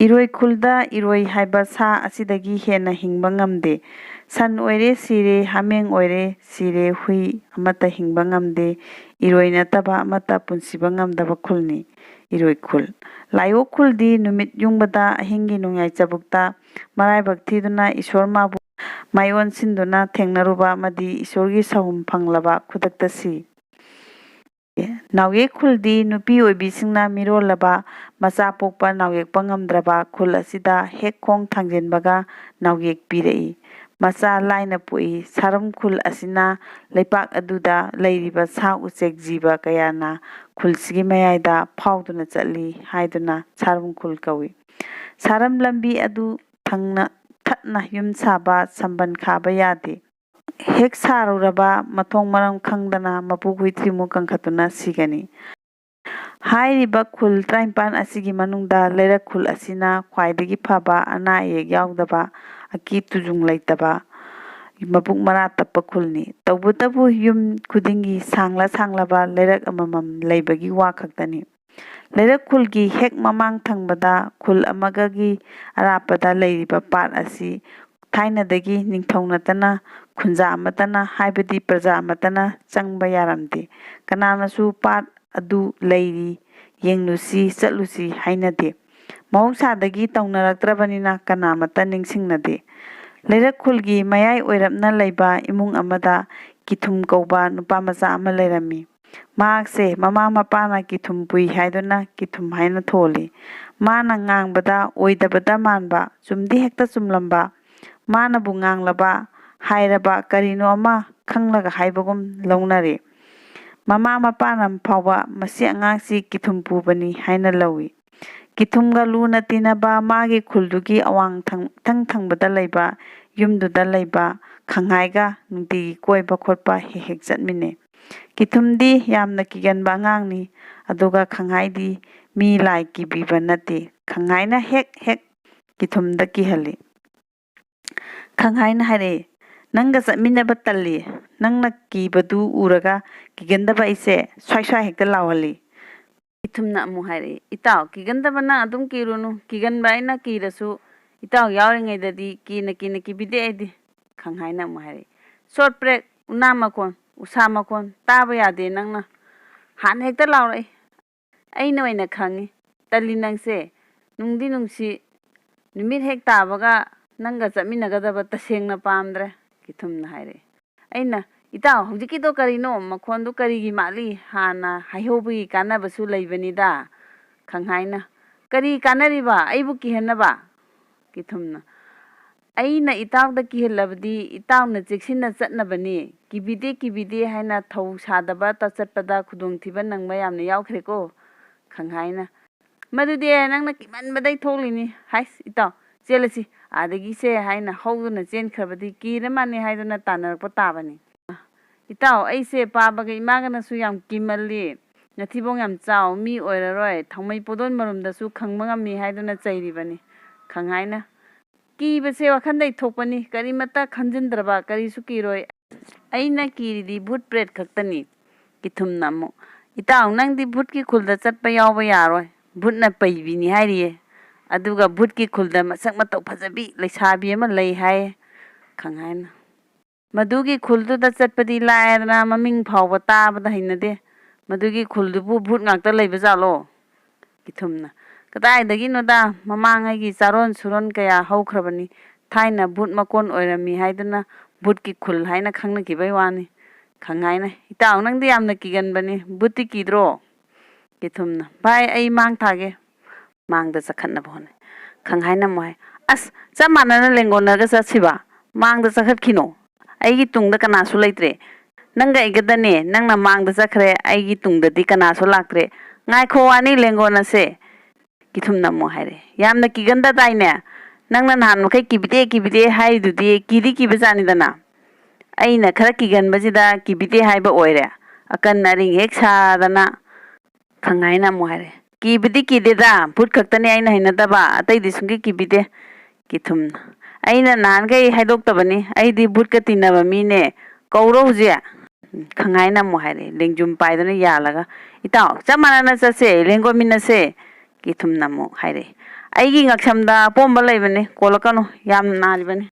ꯏꯔꯣꯏ ꯈꯨꯜꯗ ꯏꯔꯣꯏ ꯍꯥꯏꯕ ꯁꯥ ꯑꯁꯤꯗꯒꯤ ꯍꯦꯟꯅ ꯍꯤꯡꯕ ꯉꯝꯗꯦ꯫ ꯁꯟ ꯑꯣꯏꯔꯦ ꯁꯤꯔꯦ, ꯍꯥꯃꯦꯡ ꯑꯣꯏꯔꯦ ꯁꯤꯔꯦ, ꯍꯨꯏ ꯑꯃꯠꯇ ꯍꯤꯡꯕ ꯉꯝꯗꯦ꯫ ꯏꯔꯣꯏ ꯅꯠꯇꯕ ꯑꯃꯠꯇ ꯄꯨꯟꯁꯤꯕ ꯉꯝꯗꯕ ꯈꯨꯜꯅꯤ ꯏꯔꯣꯏ ꯈꯨꯜ꯫ ꯂꯥꯏꯑꯣ ꯈꯨꯜꯗꯤ ꯅꯨꯃꯤꯠ ꯌꯨꯡꯕꯗ ꯑꯍꯤꯡꯒꯤ ꯅꯣꯡꯌꯥꯏ ꯆꯕꯨꯛꯇ ꯃꯔꯥꯏꯕꯛ ꯊꯤꯗꯨꯅ ꯏꯁꯣꯔ ꯃꯥꯕꯨ ꯃꯥꯏ ꯑꯣꯟꯁꯤꯟꯗꯨꯅ ꯊꯦꯡꯅꯔꯨꯕ ꯑꯃꯗꯤ ꯏꯁꯣꯔꯒꯤ ꯁꯍꯨꯝ ꯐꯪꯂꯕ ꯈꯨꯗꯛꯇ ꯁꯤ꯫ ꯅꯥꯎꯌꯦꯛ ꯈꯨꯜꯗꯤ ꯅꯨꯄꯤ ꯑꯣꯏꯕꯤꯁꯤꯡꯅ ꯃꯤꯔꯣꯜꯂꯕ ꯃꯆꯥ ꯄꯣꯛꯄ ꯅꯥꯎꯌꯦꯛꯄ ꯉꯝꯗ꯭ꯔꯕ ꯈꯨꯜ ꯑꯁꯤꯗ ꯍꯦꯛ ꯈꯣꯡ ꯊꯥꯡꯖꯤꯟꯕꯒ ꯅꯥꯎꯌꯦꯛ ꯄꯤꯔꯛꯏ꯫ ꯃꯆꯥ ꯂꯥꯏꯅ ꯄꯣꯛꯏ꯫ ꯁꯥꯔꯝ ꯈꯨꯜ ꯑꯁꯤꯅ ꯂꯩꯄꯥꯛ ꯑꯗꯨꯗ ꯂꯩꯔꯤꯕ ꯁꯥ ꯎꯆꯦꯛ ꯖꯤꯕ ꯀꯌꯥꯅ ꯈꯨꯜꯁꯤꯒꯤ ꯃꯌꯥꯏꯗ ꯐꯥꯎꯗꯨꯅ ꯆꯠꯂꯤ ꯍꯥꯏꯗꯨꯅ ꯁꯥꯔꯝ ꯈꯨꯜ ꯀꯧꯏ꯫ ꯁꯥꯔꯝ ꯂꯝꯕꯤ ꯑꯗꯨ ꯊꯪꯅ ꯊꯠꯅ ꯌꯨꯝ ꯁꯥꯕ ꯁꯝꯕꯟ ꯈꯥꯕ ꯌꯥꯗꯦ꯫ ꯍꯦꯛ ꯁꯥꯔꯨꯔꯕ ꯃꯊꯣꯡ ꯃꯔꯝ ꯈꯪꯗꯅ ꯃꯄꯨ ꯍꯨꯏꯇ꯭ꯔꯤꯃꯨꯛ ꯀꯟꯈꯠꯇꯨꯅ ꯁꯤꯒꯅꯤ꯫ ꯍꯥꯏꯔꯤꯕ ꯈꯨꯜ ꯇꯔꯥꯅꯤꯄꯥꯟ ꯑꯁꯤꯒꯤ ꯃꯅꯨꯡꯗ ꯂꯩꯔꯛ ꯈꯨꯜ ꯑꯁꯤꯅ ꯈ꯭ꯋꯥꯏꯗꯒꯤ ꯐꯕ, ꯑꯅꯥ ꯑꯌꯦꯛ ꯌꯥꯎꯗꯕ, ꯑꯀꯤ ꯇꯨꯖꯨꯡ ꯂꯩꯇꯕ, ꯃꯕꯨꯛ ꯃꯔꯥ ꯇꯞꯄ ꯈꯨꯜꯅꯤ꯫ ꯇꯧꯕꯇꯕꯨ ꯌꯨꯝ ꯈꯨꯗꯤꯡꯒꯤ ꯁꯥꯡꯂ ꯁꯥꯡꯂꯕ ꯂꯩꯔꯛ ꯑꯃꯃꯝ ꯂꯩꯕꯒꯤ ꯋꯥ ꯈꯛꯇꯅꯤ꯫ ꯂꯩꯔꯛ ꯈꯨꯜꯒꯤ ꯍꯦꯛ ꯃꯃꯥꯡ ꯊꯪꯕꯗ ꯈꯨꯜ ꯑꯃꯒꯒꯤ ꯑꯔꯥꯞꯄꯗ ꯂꯩꯔꯤꯕ ꯄꯥꯠ ꯑꯁꯤ ꯊꯥꯏꯅꯗꯒꯤ ꯅꯤꯡꯊꯧ ꯅꯠꯇꯅ, ꯈꯨꯟꯖꯥ ꯑꯃꯠꯇꯅ, ꯍꯥꯏꯕꯗꯤ ꯄ꯭ꯔꯖꯥ ꯑꯃꯠꯇꯅ ꯆꯪꯕ ꯌꯥꯔꯝꯗꯦ꯫ ꯀꯅꯥꯅꯁꯨ ꯄꯥꯠ ꯑꯗꯨ ꯂꯩꯔꯤ, ꯌꯦꯡꯂꯨꯁꯤ, ꯆꯠꯂꯨꯁꯤ ꯍꯥꯏꯅꯗꯦ꯫ ꯃꯍꯧꯁꯥꯗꯒꯤ ꯇꯧꯅꯔꯛꯇ꯭ꯔꯕꯅꯤꯅ ꯀꯅꯥꯃꯠꯇ ꯅꯤꯡꯁꯤꯡꯅꯗꯦ꯫ ꯂꯩꯔꯛ ꯈꯨꯜꯒꯤ ꯃꯌꯥꯏ ꯑꯣꯏꯔꯞꯅ ꯂꯩꯕ ꯏꯃꯨꯡ ꯑꯃꯗ ꯀꯤꯊꯨꯝ ꯀꯧꯕ ꯅꯨꯄꯥ ꯃꯆꯥ ꯑꯃ ꯂꯩꯔꯝꯃꯤ꯫ ꯃꯍꯥꯛꯁꯦ ꯃꯃꯥ ꯃꯄꯥꯅ ꯀꯤꯊꯨꯝ ꯄꯨꯏ ꯍꯥꯏꯗꯨꯅ ꯀꯤꯊꯨꯝ ꯍꯥꯏꯅ ꯊꯣꯜꯂꯤ꯫ ꯃꯥꯅ ꯉꯥꯡꯕꯗ ꯑꯣꯏꯗꯕꯇ ꯃꯥꯟꯕ, ꯆꯨꯝꯗꯤ ꯍꯦꯛꯇ ꯆꯨꯝꯂꯝꯕ, ꯃꯥꯅꯕꯨ ꯉꯥꯡꯂꯕ, ꯍꯥꯏꯔꯕ ꯀꯔꯤꯅꯣ ꯑꯃ ꯈꯪꯂꯒ ꯍꯥꯏꯕꯒꯨꯝ ꯂꯧꯅꯔꯤ꯫ ꯃꯃꯥ ꯃꯄꯥꯅ ꯐꯥꯎꯕ ꯃꯁꯤ ꯑꯉꯥꯡꯁꯤ ꯀꯤꯊꯨꯝ ꯄꯨꯕꯅꯤ ꯍꯥꯏꯅ ꯂꯧꯏ꯫ ꯀꯤꯊꯨꯝꯒ ꯂꯨꯅ ꯇꯤꯟꯅꯕ ꯃꯥꯒꯤ ꯈꯨꯜꯗꯨꯒꯤ ꯑꯋꯥꯡ ꯊꯪ-, ꯏꯊꯪ ꯊꯪꯕꯗ ꯂꯩꯕ ꯌꯨꯝꯗꯨꯗ ꯂꯩꯕ ꯈꯪꯍꯥꯏꯒ ꯅꯨꯡꯇꯤꯒꯤ ꯀꯣꯏꯕ ꯈꯣꯠꯄ ꯍꯦꯛ ꯍꯦꯛ ꯆꯠꯃꯤꯟꯅꯩ꯫ ꯀꯤꯊꯨꯝꯗꯤ ꯌꯥꯝꯅ ꯀꯤꯒꯟꯕ ꯑꯉꯥꯡꯅꯤ, ꯑꯗꯨꯒ ꯈꯪꯍꯥꯏꯗꯤ ꯃꯤ ꯂꯥꯏ ꯀꯤꯕꯤꯕ ꯅꯠꯇꯦ꯫ ꯈꯪꯍꯥꯏꯅ ꯍꯦꯛ ꯍꯦꯛ ꯀꯤꯊꯨꯝꯗ ꯀꯤꯍꯜꯂꯤ꯫ ꯈꯪꯍꯥꯏꯅ ꯍꯥꯏꯔꯛꯏ, "ꯅꯪꯒ ꯆꯠꯃꯤꯟꯅꯕ ꯇꯜꯂꯤ꯫ ꯅꯪꯅ ꯀꯤꯕꯗꯨ ꯎꯔꯒ ꯀꯤꯒꯟꯗꯕ ꯑꯩꯁꯦ ꯁ꯭ꯋꯥꯏ ꯁ꯭ꯋꯥꯏ ꯍꯦꯛꯇ ꯂꯥꯎꯍꯜꯂꯤ꯫" ꯀꯤꯊꯨꯝꯅ ꯑꯃꯨꯛ ꯍꯥꯏꯔꯛꯏ, "ꯏꯇꯥꯎ, ꯀꯤꯒꯟꯗꯕ ꯅꯪ ꯑꯗꯨꯝ ꯀꯤꯔꯨꯅꯨ꯫ ꯀꯤꯒꯟꯕ ꯑꯩꯅ ꯀꯤꯔꯁꯨ ꯏꯇꯥꯎ ꯌꯥꯎꯔꯤꯉꯩꯗꯗꯤ ꯀꯤꯅ ꯀꯤꯅ ꯀꯤꯕꯤꯗꯦ ꯑꯩꯗꯤ꯫" ꯈꯪꯍꯥꯏꯅ ꯑꯃꯨꯛ ꯍꯥꯏꯔꯛꯏ, "ꯁꯣꯔꯠ ꯕ꯭ꯔꯦꯛ, ꯎꯅꯥ ꯃꯈꯣꯟ, ꯎꯁꯥ ꯃꯈꯣꯟ ꯇꯥꯕ ꯌꯥꯗꯦ ꯅꯪꯅ꯫ ꯍꯥꯟꯅ ꯍꯦꯛꯇ ꯂꯥꯎꯔꯛꯏ꯫ ꯑꯩꯅ ꯑꯣꯏꯅ ꯈꯪꯉꯤ꯫ ꯇꯜꯂꯤ ꯅꯪꯁꯦ꯫ ꯅꯨꯡꯗꯤ ꯅꯨꯡꯁꯤ꯫ ꯅꯨꯃꯤꯠ ꯍꯦꯛ ꯇꯥꯕꯒ ꯅꯪꯒ ꯆꯠꯃꯤꯟꯅꯒꯗꯕ ꯇꯁꯦꯡꯅ ꯄꯥꯝꯗ꯭ꯔꯦ꯫" ꯀꯤꯊꯨꯝꯅ ꯍꯥꯏꯔꯛꯏ꯫ ꯑꯩꯅ, "ꯏꯇꯥꯎ, ꯍꯧꯖꯤꯛꯀꯤꯗꯣ ꯀꯔꯤꯅꯣ? ꯃꯈꯣꯟꯗꯨ ꯀꯔꯤꯒꯤ ꯃꯥꯜꯂꯤ? ꯍꯥꯟꯅ ꯍꯥꯏꯍꯧꯕꯒꯤ ꯀꯥꯟꯅꯕꯁꯨ ꯂꯩꯕꯅꯤꯗ꯫" ꯈꯪꯍꯥꯏꯅ, "ꯀꯔꯤ ꯀꯥꯟꯅꯔꯤꯕ? ꯑꯩꯕꯨ ꯀꯤꯍꯟꯅꯕ?" ꯀꯤꯊꯨꯝꯅ, "ꯑꯩꯅ ꯏꯇꯥꯎꯗ ꯀꯤꯍꯜꯂꯕꯗꯤ ꯏꯇꯥꯎꯅ ꯆꯦꯛꯁꯤꯟꯅ ꯆꯠꯅꯕꯅꯤ꯫ ꯀꯤꯕꯤꯗꯦ, ꯀꯤꯕꯤꯗꯦ ꯍꯥꯏꯅ ꯊꯧ ꯁꯥꯗꯕ ꯇ-, ꯆꯠꯄꯗ ꯈꯨꯗꯣꯡꯊꯤꯕ ꯅꯪꯕ ꯌꯥꯝꯅ ꯌꯥꯎꯈ꯭ꯔꯦꯀꯣ꯫" ꯈꯪꯍꯥꯏꯅ, "ꯃꯗꯨꯗꯤ ꯅꯪꯅ ꯀꯤꯃꯟꯕꯗꯩ ꯊꯣꯛꯂꯤꯅꯤ꯫ ꯍꯥꯏꯁ, ꯏꯇꯥꯎ, ꯆꯦꯜꯂꯁꯤ ꯑꯥꯗꯒꯤꯁꯦ" ꯍꯥꯏꯅ ꯍꯧꯗꯨꯅ ꯆꯦꯟꯈ꯭ꯔꯕꯗꯤ ꯀꯤꯔ ꯃꯥꯜꯂꯦ ꯍꯥꯏꯗꯨꯅ ꯇꯥꯟꯅꯔꯛꯄ ꯇꯥꯕꯅꯤ꯫ "ꯏꯇꯥꯎ, ꯑꯩꯁꯦ ꯄꯥꯕꯒ ꯏꯃꯥꯒꯅꯁꯨ ꯌꯥꯝ ꯀꯤꯃꯜꯂꯤ꯫ ꯅꯊꯤꯕꯣꯡ ꯌꯥꯝ ꯆꯥꯎ, ꯃꯤ ꯑꯣꯏꯔꯔꯣꯏ, ꯊꯥꯎꯃꯩ ꯄꯣꯗꯣꯟ ꯃꯔꯨꯝꯗꯁꯨ ꯈꯪꯕ ꯉꯝꯃꯤ ꯍꯥꯏꯗꯨꯅ ꯆꯩꯔꯤꯕꯅꯤ꯫ ꯈꯪꯍꯥꯏꯅ, ꯀꯤꯕꯁꯦ ꯋꯥꯈꯟꯗꯩ ꯊꯣꯛꯄꯅꯤ, ꯀꯔꯤꯃꯠꯇ ꯈꯟꯖꯤꯟꯗ꯭ꯔꯕ, ꯀꯔꯤꯁꯨ ꯀꯤꯔꯣꯏ꯫ ꯑꯩꯅ ꯀꯤꯔꯤꯗꯤ ꯚꯨꯠ ꯄ꯭ꯔꯦꯠ ꯈꯛꯇꯅꯤ꯫ ꯀꯤꯊꯨꯝꯅ ꯑꯃꯨꯛ, ꯏꯇꯥꯎ, ꯅꯪꯗꯤ ꯚꯨꯠꯀꯤ ꯈꯨꯜꯗ ꯆꯠꯄ ꯌꯥꯎꯕ ꯌꯥꯔꯣꯏ, ꯚꯨꯠꯅ ꯄꯩꯕꯤꯅꯤ ꯍꯥꯏꯔꯤꯌꯦ꯫ ꯑꯗꯨꯒ ꯚꯨꯠꯀꯤ ꯈꯨꯜꯗ ꯃꯁꯛ ꯃꯇꯧ ꯐꯖꯕꯤ ꯂꯩꯁꯥꯕꯤ ꯑꯃ ꯂꯩ ꯍꯥꯏꯌꯦ꯫ ꯈꯪꯍꯥꯏꯅ, ꯃꯗꯨꯒꯤ ꯈꯨꯜꯗꯨꯗ ꯆꯠꯄꯗꯤ ꯂꯥꯏꯔꯗꯅ ꯃꯃꯤꯡ ꯐꯥꯎꯕ ꯇꯥꯕꯗ ꯍꯩꯅꯗꯦ꯫ ꯃꯗꯨꯒꯤ ꯈꯨꯜꯗꯨꯕꯨ ꯚꯨꯠ ꯉꯥꯛꯇ ꯂꯩꯕ ꯖꯥꯠꯂꯣ? ꯀꯤꯊꯨꯝꯅ, ꯀꯗꯥꯏꯗꯒꯤꯅꯣꯗ, ꯃꯃꯥꯡꯉꯩꯒꯤ ꯆꯥꯔꯣꯟ ꯁꯨꯔꯣꯟ ꯀꯌꯥ ꯍꯧꯈ꯭ꯔꯕꯅꯤ꯫ ꯊꯥꯏꯅ ꯚꯨꯠ ꯃꯀꯣꯟ ꯑꯣꯏꯔꯝꯃꯤ ꯍꯥꯏꯗꯨꯅ ꯚꯨꯠꯀꯤ ꯈꯨꯜ ꯍꯥꯏꯅ ꯈꯪꯅꯈꯤꯕꯩ ꯋꯥꯅꯤ꯫ ꯈꯪꯍꯥꯏꯅ, ꯏꯇꯥꯎ, ꯅꯪꯗꯤ ꯌꯥꯝꯅ ꯀꯤꯒꯟꯕꯅꯤ, ꯚꯨꯠꯇꯤ ꯀꯤꯗ꯭ꯔꯣ? ꯀꯤꯊꯨꯝꯅ, ꯚꯥꯏ, ꯑꯩ ꯃꯥꯡ ꯊꯥꯒꯦ꯫ ꯃꯥꯡꯗ ꯆꯠꯈꯠꯅꯕ ꯍꯣꯠꯅꯩ꯫ ꯈꯪꯍꯥꯏꯅ ꯑꯃꯨꯛ ꯍꯥꯏ, ꯑꯁ, ꯆꯞ ꯃꯥꯟꯅꯅ ꯂꯦꯡꯒꯣꯟꯅꯔꯒ ꯆꯠꯁꯤꯕ꯫ ꯃꯥꯡꯗ ꯆꯠꯈꯠꯈꯤꯅꯣ꯫ ꯑꯩꯒꯤ ꯇꯨꯡꯗ ꯀꯅꯥꯁꯨ ꯂꯩꯇ꯭ꯔꯦ꯫ ꯅꯪꯒ ꯑꯩꯒꯗꯅꯦ, ꯅꯪꯅ ꯃꯥꯡꯗ ꯆꯠꯈ꯭ꯔꯦ, ꯑꯩꯒꯤ ꯇꯨꯡꯗꯗꯤ ꯀꯅꯥꯁꯨ ꯂꯥꯛꯇ꯭ꯔꯦ꯫ ꯉꯥꯏꯈꯣ ꯋꯥꯅꯤ, ꯂꯦꯡꯒꯣꯟꯅꯁꯦ꯫ ꯀꯤꯊꯨꯝꯅ ꯑꯃꯨꯛ ꯍꯥꯏꯔꯦ, ꯌꯥꯝꯅ ꯀꯤꯒꯟꯗꯗꯥꯏꯅꯦ? ꯅꯪꯅ ꯅꯍꯥꯟ ꯃꯈꯩ ꯀꯤꯕꯤꯗꯦ, ꯀꯤꯕꯤꯗꯦ ꯍꯥꯏꯔꯤꯗꯨꯗꯤ ꯀꯤꯗꯤ ꯀꯤꯕꯖꯥꯠꯅꯤꯗꯅ꯫ ꯑꯩꯅ ꯈꯔ ꯀꯤꯒꯟꯕꯁꯤꯗ ꯀꯤꯕꯤꯗꯦ ꯍꯥꯏꯕ ꯑꯣꯏꯔꯦ꯫ ꯑꯀꯟ ꯑꯔꯤꯡ ꯍꯦꯛ ꯁꯥꯗꯅ꯫ ꯈꯪꯍꯥꯏꯅ ꯑꯃꯨꯛ ꯍꯥꯏꯔꯦ, ꯀꯤꯕꯗꯤ ꯀꯤꯗꯦꯗ, ꯚꯨꯠ ꯈꯛꯇꯅꯦ ꯑꯩꯅ ꯍꯩꯅꯗꯕ, ꯑꯇꯩꯗꯤ ꯁꯨꯡꯀꯤ ꯀꯤꯕꯤꯗꯦ꯫ ꯀꯤꯊꯨꯝꯅ, ꯑꯩꯅ ꯅꯍꯥꯟꯈꯩ ꯍꯥꯏꯗꯣꯛꯇꯕꯅꯤ, ꯑꯩꯗꯤ ꯚꯨꯠꯀ ꯇꯤꯟꯅꯕ ꯃꯤꯅꯦ, ꯀꯧꯔꯣ ꯍꯧꯖꯤꯛ꯫ ꯈꯪꯍꯥꯏꯅ ꯑꯃꯨꯛ ꯍꯥꯏꯔꯦ, ꯂꯦꯡꯖꯨꯝ ꯄꯥꯏꯗꯨꯅ ꯌꯥꯜꯂꯒ, ꯏꯇꯥꯎ, ꯆꯞ ꯃꯥꯟꯅꯅ ꯆꯠꯁꯦ, ꯂꯦꯡꯒꯣꯟꯃꯤꯟꯅꯁꯦ꯫ ꯀꯤꯊꯨꯝꯅ ꯑꯃꯨꯛ ꯍꯥꯏꯔꯛꯏ, ꯑꯩꯒꯤ ꯉꯛꯁꯝꯗ ꯑꯄꯣꯝꯕ ꯂꯩꯕꯅꯦ, ꯀꯣꯜꯂꯛꯀꯅꯨ, ꯌꯥꯝ ꯅꯥꯔꯤꯕꯅꯤ꯫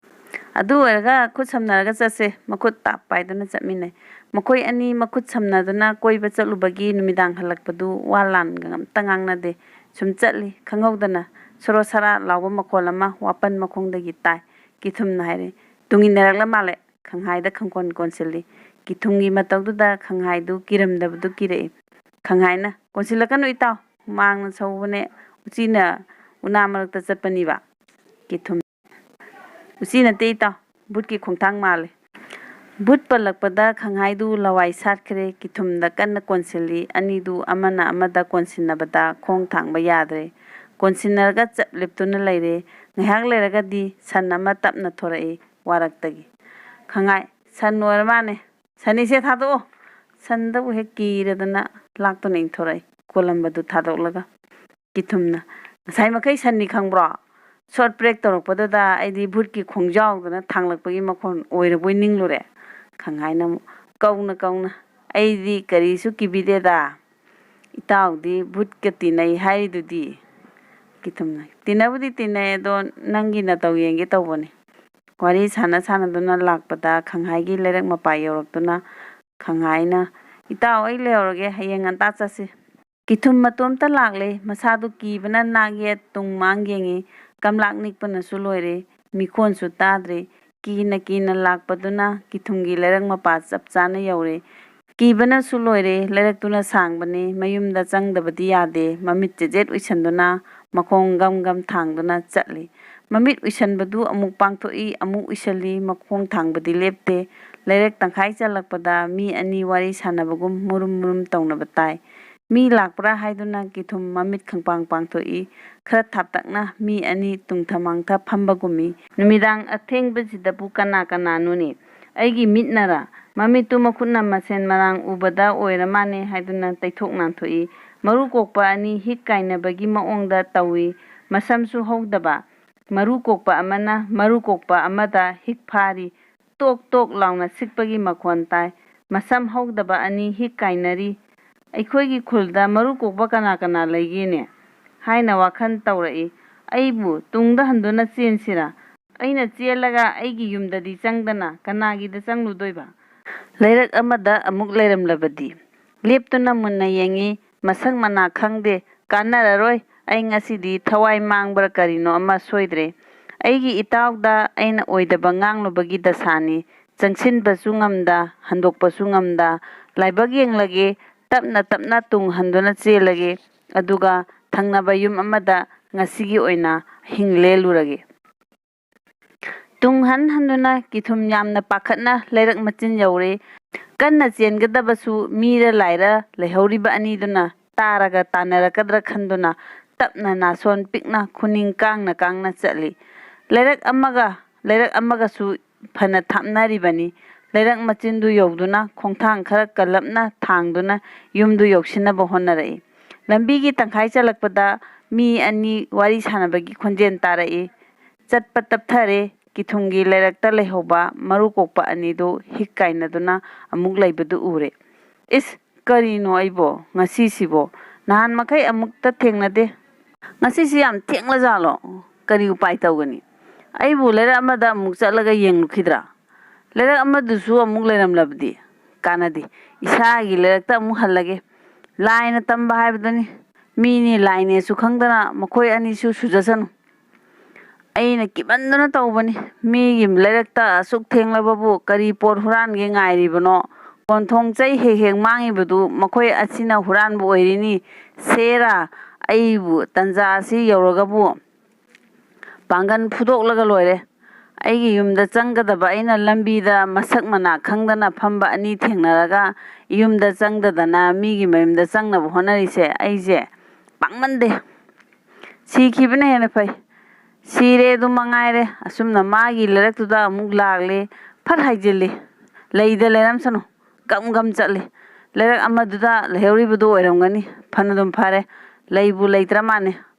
ꯑꯗꯨ ꯑꯣꯏꯔꯒ ꯈꯨꯠ ꯁꯝꯅꯔꯒ ꯆꯠꯁꯦ꯫ ꯃꯈꯨꯠ ꯇꯥꯞ ꯄꯥꯏꯗꯨꯅ ꯆꯠꯃꯤꯟꯅꯩ꯫ ꯃꯈꯣꯏ ꯑꯅꯤ ꯃꯈꯨꯠ ꯁꯝꯅꯗꯨꯅ ꯀꯣꯏꯕ ꯆꯠꯂꯨꯕꯒꯤ ꯅꯨꯃꯤꯗꯥꯡ ꯍꯜꯂꯛꯄꯗꯨ ꯋꯥ ꯂꯥꯟꯒ ꯑꯝꯇ ꯉꯥꯡꯅꯗꯦ꯫ ꯁꯨꯝ ꯆꯠꯂꯤ, ꯈꯪꯍꯧꯗꯅ ꯁꯣꯔꯣ ꯁꯔꯥ ꯂꯥꯎꯕ ꯃꯈꯣꯜ ꯑꯃ ꯋꯥꯄꯟ ꯃꯈꯣꯡꯗꯒꯤ ꯇꯥꯏ꯫ ꯀꯤꯊꯨꯝꯅ ꯍꯥꯏꯔꯦ, ꯇꯨꯡ ꯏꯟꯅꯔꯛꯂ ꯃꯥꯜꯂꯦ꯫ ꯈꯪꯍꯥꯏꯗ ꯈꯪꯀꯣꯟ ꯀꯣꯟꯁꯤꯜꯂꯤ꯫ ꯀꯤꯊꯨꯝꯒꯤ ꯃꯇꯧꯗꯨꯗ ꯈꯪꯍꯥꯏꯗꯨ ꯀꯤꯔꯝꯗꯕꯗꯨ ꯀꯤꯔꯛꯏ꯫ ꯈꯪꯍꯥꯏꯅ, ꯀꯣꯟꯁꯤꯜꯂꯛꯀꯅꯨ ꯏꯇꯥꯎ, ꯍꯨꯃꯥꯡꯅ ꯁꯧꯕꯅꯦ, ꯎꯆꯤꯅ ꯎꯅꯥ ꯃꯔꯛꯇ ꯆꯠꯄꯅꯤꯕ꯫ ꯀꯤꯊꯨꯝ, ꯎꯆꯤ ꯅꯠꯇꯦ ꯏꯇꯥꯎ, ꯚꯨꯠꯀꯤ ꯈꯣꯡꯊꯥꯡ ꯃꯥꯜꯂꯦ꯫ ꯚꯨꯠ ꯄꯜꯂꯛꯄꯗ ꯈꯪꯍꯥꯏꯗꯨ ꯂꯋꯥꯏ ꯁꯥꯠꯈ꯭ꯔꯦ꯫ ꯀꯤꯊꯨꯝꯗ ꯀꯟꯅ ꯀꯣꯟꯁꯤꯜꯂꯤ꯫ ꯑꯅꯤꯗꯨ ꯑꯃꯅ ꯑꯃꯗ ꯀꯣꯟꯁꯤꯟꯅꯕꯗ ꯈꯣꯡ ꯊꯥꯡꯕ ꯌꯥꯗ꯭ꯔꯦ꯫ ꯀꯣꯟꯁꯤꯟꯅꯔꯒ ꯆꯞ ꯂꯦꯞꯇꯨꯅ ꯂꯩꯔꯦ꯫ ꯉꯥꯏꯍꯥꯛ ꯂꯩꯔꯒꯗꯤ ꯁꯟ ꯑꯃ ꯇꯞꯅ ꯊꯣꯔꯛꯏ ꯋꯥꯔꯛꯇꯒꯤ꯫ ꯈꯪꯍꯥꯏ, ꯁꯟ ꯑꯣꯏꯔ ꯃꯥꯅꯦ꯫ ꯁꯟꯅꯤꯁꯦ ꯊꯥꯗꯣꯛꯑꯣ꯫ ꯁꯟꯗꯕꯨ ꯍꯦꯛ ꯀꯤꯔꯗꯅ ꯂꯥꯛꯇꯨꯅ ꯏꯟꯊꯣꯔꯛꯏ, ꯀꯣꯂꯝꯕꯗꯨ ꯊꯥꯗꯣꯛꯂꯒ꯫ ꯀꯤꯊꯨꯝꯅ, "ꯉꯁꯥꯏ ꯃꯈꯩ ꯁꯟꯅꯤ ꯈꯪꯕ꯭ꯔꯣ? ꯁꯣꯠ ꯄ꯭ꯔꯦꯛ ꯇꯧꯔꯛꯄꯗꯨꯗ ꯑꯩꯗꯤ ꯚꯨꯠꯀꯤ ꯈꯣꯡꯖꯥꯎꯗꯅ ꯊꯥꯡꯂꯛꯄꯒꯤ ꯃꯈꯣꯟ ꯑꯣꯏꯔꯕꯣꯏ ꯅꯤꯡꯂꯨꯔꯦ꯫" ꯈꯪꯍꯥꯏꯅ ꯑꯃꯨꯛ ꯀꯧꯅ ꯀꯧꯅ, "ꯑꯩꯗꯤ ꯀꯔꯤꯁꯨ ꯀꯤꯕꯤꯗꯦꯗ꯫ ꯏꯇꯥꯎꯗꯤ ꯚꯨꯠꯀ ꯇꯤꯟꯅꯩ ꯍꯥꯏꯔꯤꯗꯨꯗꯤ?" ꯀꯤꯊꯨꯝꯅ, "ꯇꯤꯟꯅꯕꯨꯗꯤ ꯇꯤꯟꯅꯩ, ꯑꯗꯣ ꯅꯪꯒꯤ ꯅꯇꯧ ꯌꯦꯡꯒꯦ ꯇꯧꯕꯅꯤ꯫" ꯋꯥꯔꯤ ꯁꯥꯟꯅ ꯁꯥꯟꯅꯗꯨꯅ ꯂꯥꯛꯄꯗ ꯈꯪꯍꯥꯏꯒꯤ ꯂꯩꯔꯛ ꯃꯄꯥ ꯌꯧꯔꯛꯇꯨꯅ ꯈꯪꯍꯥꯏꯅ, "ꯏꯇꯥꯎ, ꯑꯩ ꯂꯩꯍꯧꯔꯒꯦ, ꯍꯌꯦꯡ ꯉꯟꯇꯥ ꯆꯠꯁꯤ꯫" ꯀꯤꯊꯨꯝ ꯃꯇꯣꯝꯇ ꯂꯥꯛꯂꯦ꯫ ꯃꯁꯥꯗꯨ ꯀꯤꯕꯅ ꯅꯥꯛ ꯌꯦꯠ ꯇꯨꯡ ꯃꯥꯡ ꯌꯦꯡꯉꯤ꯫ ꯀꯝꯂꯥꯛ ꯅꯤꯛꯄꯅꯁꯨ ꯂꯣꯏꯔꯦ꯫ ꯃꯤꯈꯣꯟꯁꯨ ꯇꯥꯗ꯭ꯔꯦ꯫ ꯀꯤꯅ ꯀꯤꯅ ꯂꯥꯛꯄꯗꯨꯅ ꯀꯤꯊꯨꯝꯒꯤ ꯂꯩꯔꯛ ꯃꯄꯥ ꯆꯞ ꯆꯥꯅ ꯌꯧꯔꯦ꯫ ꯀꯤꯕꯅꯁꯨ ꯂꯣꯏꯔꯦ꯫ ꯂꯩꯔꯛꯇꯨꯅ ꯁꯥꯡꯕꯅꯤ꯫ ꯃꯌꯨꯝꯗ ꯆꯪꯗꯕꯗꯤ ꯌꯥꯗꯦ꯫ ꯃꯃꯤꯠ ꯆꯦꯖꯦꯠ ꯎꯏꯁꯟꯗꯨꯅ, ꯃꯈꯣꯡ ꯒꯝ ꯒꯝ ꯊꯥꯡꯗꯨꯅ ꯆꯠꯂꯤ꯫ ꯃꯃꯤꯠ ꯎꯏꯁꯟꯕꯗꯨ ꯑꯃꯨꯛ ꯄꯥꯡꯊꯣꯛꯏ, ꯑꯃꯨꯛ ꯎꯏꯁꯜꯂꯤ, ꯃꯈꯣꯡ ꯊꯥꯡꯕꯗꯤ ꯂꯦꯞꯇꯦ꯫ ꯂꯩꯔꯛ ꯇꯪꯈꯥꯏ ꯆꯜꯂꯛꯄꯗ ꯃꯤ ꯑꯅꯤ ꯋꯥꯔꯤ ꯁꯥꯟꯅꯕꯒꯨꯝ ꯃꯨꯔꯨꯝ ꯃꯨꯔꯨꯝ ꯇꯧꯅꯕ ꯇꯥꯏ꯫ ꯃꯤ ꯂꯥꯛꯄ꯭ꯔꯥ ꯍꯥꯏꯗꯨꯅ ꯀꯤꯊꯨꯝ ꯃꯃꯤꯠ ꯈꯪꯄꯥꯡ ꯄꯥꯡꯊꯣꯛꯏ꯫ ꯈꯔ ꯊꯥꯞꯇꯛꯅ ꯃꯤ ꯑꯅꯤ ꯇꯨꯡꯊ ꯃꯥꯡꯊ ꯐꯝꯕꯒꯨꯝꯃꯤ꯫ ꯅꯨꯃꯤꯗꯥꯡ ꯑꯊꯦꯡꯕꯁꯤꯗꯕꯨ ꯀꯅꯥ ꯀꯅꯥꯅꯣꯅꯦ? ꯑꯩꯒꯤ ꯃꯤꯠꯅꯔꯥ? ꯃꯃꯤꯠꯇꯨ ꯃꯈꯨꯠꯅ ꯃꯁꯦꯟ ꯃꯔꯥꯡ ꯎꯕꯗ ꯑꯣꯏꯔ ꯃꯥꯅꯦ ꯍꯥꯏꯗꯨꯅ ꯇꯩꯊꯣꯛ ꯅꯥꯟꯊꯣꯛꯏ꯫ ꯃꯔꯨ ꯀꯣꯛꯄ ꯑꯅꯤ ꯍꯤꯛ ꯀꯥꯏꯅꯕꯒꯤ ꯃꯑꯣꯡꯗ ꯇꯧꯏ꯫ ꯃꯁꯝꯁꯨ ꯍꯧꯗꯕ꯫ ꯃꯔꯨ ꯀꯣꯛꯄ ꯑꯃꯅ ꯃꯔꯨ ꯀꯣꯛꯄ ꯑꯃꯗ ꯍꯤꯛ ꯐꯥꯔꯤ꯫ ꯇꯣꯛ ꯇꯣꯛ ꯂꯥꯎꯅ ꯁꯤꯛꯄꯒꯤ ꯃꯈꯣꯟ ꯇꯥꯏ꯫ ꯃꯁꯝ ꯍꯧꯗꯕ ꯑꯅꯤ ꯍꯤꯛ ꯀꯥꯏꯅꯔꯤ꯫ "ꯑꯩꯈꯣꯏꯒꯤ ꯈꯨꯜꯗ ꯃꯔꯨ ꯀꯣꯛꯄ ꯀꯅꯥ ꯀꯅꯥ ꯂꯩꯒꯦꯅꯦ?" ꯍꯥꯏꯅ ꯋꯥꯈꯜ ꯇꯧꯔꯛꯏ꯫ "ꯑꯩꯕꯨ ꯇꯨꯡꯗ ꯍꯟꯗꯨꯅ ꯆꯦꯟꯁꯤꯔꯥ? ꯑꯩꯅ ꯆꯦꯜꯂꯒ ꯑꯩꯒꯤ ꯌꯨꯝꯗꯗꯤ ꯆꯪꯗꯅ ꯀꯅꯥꯒꯤꯗ ꯆꯪꯂꯨꯗꯣꯏꯕ?" ꯂꯩꯔꯛ ꯑꯃꯗ ꯑꯃꯨꯛ ꯂꯩꯔꯝꯂꯕꯗꯤ? ꯂꯦꯞꯇꯨꯅ ꯃꯨꯟꯅ ꯌꯦꯡꯉꯤ꯫ ꯃꯁꯛ ꯃꯅꯥ ꯈꯪꯗꯦ꯫ "ꯀꯥꯟꯅꯔꯔꯣꯏ꯫ ꯑꯩ ꯉꯁꯤꯗꯤ ꯊꯋꯥꯏ ꯃꯥꯡꯕ꯭ꯔꯥ ꯀꯔꯤꯅꯣ ꯑꯃ ꯁꯣꯏꯗ꯭ꯔꯦ꯫ ꯑꯩꯒꯤ ꯏꯇꯥꯎꯗ ꯑꯩꯅ ꯑꯣꯏꯗꯕ ꯉꯥꯡꯂꯨꯕꯒꯤ ꯗꯁꯥꯅꯤ꯫" ꯆꯪꯁꯤꯟꯕꯁꯨ ꯉꯝꯗ, ꯍꯟꯗꯣꯛꯄꯁꯨ ꯉꯝꯗ, ꯂꯥꯏꯕꯛ ꯌꯦꯡꯂꯒꯦ, ꯇꯞꯅ ꯇꯞꯅ ꯇꯨꯡ ꯍꯟꯗꯨꯅ ꯆꯦꯜꯂꯒꯦ, ꯑꯗꯨꯒ ꯊꯪꯅꯕ ꯌꯨꯝ ꯑꯃꯗ ꯉꯁꯤꯒꯤ ꯑꯣꯏꯅ ꯑꯍꯤꯡ ꯂꯦꯜꯂꯨꯔꯒꯦ꯫ ꯇꯨꯡ ꯍꯟ ꯍꯟꯗꯨꯅ ꯀꯤꯊꯨꯝ ꯌꯥꯝꯅ ꯄꯥꯈꯠꯅ ꯂꯩꯔꯛ ꯃꯆꯤꯟ ꯌꯧꯔꯦ꯫ ꯀꯟꯅ ꯆꯦꯟꯒꯗꯕꯁꯨ ꯃꯤꯔ ꯂꯥꯏꯔ ꯂꯩꯍꯧꯔꯤꯕ ꯑꯅꯤꯗꯨꯅ ꯇꯥꯔꯒ ꯇꯥꯟꯅꯔꯛꯀꯗ꯭ꯔꯥ ꯈꯟꯗꯨꯅ ꯇꯞꯅ ꯅꯥꯁꯣꯟ ꯄꯤꯛꯅ ꯈꯨꯅꯤꯡ ꯀꯥꯡꯅ ꯀꯥꯡꯅ ꯆꯠꯂꯤ꯫ ꯂꯩꯔꯛ ꯑꯃꯒ ꯂꯩꯔꯛ ꯑꯃꯒꯁꯨ ꯐꯅ ꯊꯥꯞꯅꯔꯤꯕꯅꯤ꯫ ꯂꯩꯔꯛ ꯃꯆꯤꯟꯗꯨ ꯌꯧꯗꯨꯅ ꯈꯣꯡꯊꯥꯡ ꯈꯔ ꯀꯜꯂꯞꯅ ꯊꯥꯡꯗꯨꯅ ꯌꯨꯝꯗꯨ ꯌꯧꯁꯤꯟꯅꯕ ꯍꯣꯠꯅꯔꯛꯏ꯫ ꯂꯝꯕꯤꯒꯤ ꯇꯪꯈꯥꯏ ꯆꯜꯂꯛꯄꯗ ꯃꯤ ꯑꯅꯤ ꯋꯥꯔꯤ ꯁꯥꯟꯅꯕꯒꯤ ꯈꯣꯟꯖꯦꯜ ꯇꯥꯔꯛꯏ꯫ ꯆꯠꯄ ꯇꯞꯊꯔꯦ꯫ ꯀꯤꯊꯨꯝꯒꯤ ꯂꯩꯔꯛꯇ ꯂꯩꯍꯧꯕ ꯃꯔꯨ ꯀꯣꯛꯄ ꯑꯅꯤꯗꯨ ꯍꯤꯛ ꯀꯥꯏꯅꯗꯨꯅ ꯑꯃꯨꯛ ꯂꯩꯕꯗꯨ ꯎꯔꯦ꯫ "ꯏꯁ, ꯀꯔꯤꯅꯣ ꯑꯩꯕꯣ ꯉꯁꯤꯁꯤꯕꯣ? ꯅꯍꯥꯟ ꯃꯈꯩ ꯑꯃꯨꯛꯇ ꯊꯦꯡꯅꯗꯦ꯫ ꯉꯁꯤꯁꯤ ꯌꯥꯝ ꯊꯦꯡꯂꯖꯥꯠꯂꯣ? ꯀꯔꯤ ꯎꯄꯥꯏ ꯇꯧꯒꯅꯤ? ꯑꯩꯕꯨ ꯂꯩꯔꯛ ꯑꯃꯗ ꯑꯃꯨꯛ ꯆꯠꯂꯒ ꯌꯦꯡꯂꯨꯈꯤꯗ꯭ꯔꯥ? ꯂꯩꯔꯛ ꯑꯃꯗꯨꯁꯨ ꯑꯃꯨꯛ ꯂꯩꯔꯝꯂꯕꯗꯤ ꯀꯥꯟꯅꯗꯦ꯫ ꯏꯁꯥꯒꯤ ꯂꯩꯔꯛꯇ ꯑꯃꯨꯛ ꯍꯜꯂꯒꯦ꯫ ꯂꯥꯏꯅ ꯇꯝꯕ ꯍꯥꯏꯕꯗꯨꯅꯤ꯫ ꯃꯤꯅꯤ ꯂꯥꯏꯅꯦꯁꯨ ꯈꯪꯗꯅ ꯃꯈꯣꯏ ꯑꯅꯤꯁꯨ ꯁꯨꯖꯁꯅꯨ꯫ ꯑꯩꯅ ꯀꯤꯃꯟꯗꯅ ꯇꯧꯕꯅꯤ꯫ ꯃꯤꯒꯤ ꯂꯩꯔꯛꯇ ꯑꯁꯨꯛ ꯊꯦꯡꯂꯕꯕꯨ ꯀꯔꯤ ꯄꯣꯠ ꯍꯨꯔꯥꯟꯒꯦ ꯉꯥꯏꯔꯤꯕꯅꯣ? ꯀꯣꯟꯊꯣꯡ ꯆꯩ ꯍꯦꯛ ꯍꯦꯛ ꯃꯥꯡꯉꯤꯕꯗꯨ ꯃꯈꯣꯏ ꯑꯁꯤꯅ ꯍꯨꯔꯥꯟꯕ ꯑꯣꯏꯔꯤꯅꯤ꯫ ꯁꯦꯔꯥ, ꯑꯩꯕꯨ ꯇꯟꯖꯥ ꯑꯁꯤ ꯌꯧꯔꯒꯕꯨ ꯄꯥꯡꯒꯟ ꯐꯨꯗꯣꯛꯂꯒ ꯂꯣꯏꯔꯦ꯫ ꯑꯩꯒꯤ ꯌꯨꯝꯗ ꯆꯪꯒꯗꯕ ꯑꯩꯅ ꯂꯝꯕꯤꯗ ꯃꯁꯛ ꯃꯅꯥ ꯈꯪꯗꯅ ꯐꯝꯕ ꯑꯅꯤ ꯊꯦꯡꯅꯔꯒ ꯌꯨꯝꯗ ꯆꯪꯗꯗꯅ ꯃꯤꯒꯤ ꯃꯌꯨꯝꯗ ꯆꯪꯅꯕ ꯍꯣꯠꯅꯔꯤꯁꯦ ꯑꯩꯁꯦ ꯄꯥꯡꯃꯟꯗꯦ꯫ ꯁꯤꯈꯤꯕꯅ ꯍꯦꯟꯅ ꯐꯩ꯫ ꯁꯤꯔꯦ ꯑꯗꯨ ꯃꯉꯥꯏꯔꯦ꯫ ꯑꯁꯨꯝꯅ ꯃꯥꯒꯤ ꯂꯩꯔꯛꯇꯨꯗ ꯑꯃꯨꯛ ꯂꯥꯛꯂꯦ꯫ ꯐꯠ ꯍꯥꯏꯖꯤꯜꯂꯤ꯫ ꯂꯩꯗ ꯂꯩꯔꯝꯁꯅꯨ꯫ ꯒꯝ ꯒꯝ ꯆꯠꯂꯤ꯫ ꯂꯩꯔꯛ ꯑꯃꯗꯨꯗ ꯂꯩꯍꯧꯔꯤꯕꯗꯨ ꯑꯣꯏꯔꯝꯒꯅꯤ꯫ ꯐꯅꯗꯨꯝ ꯐꯔꯦ꯫ ꯂꯩꯕꯨ ꯂꯩꯇ꯭ꯔ ꯃꯥꯅꯦ꯫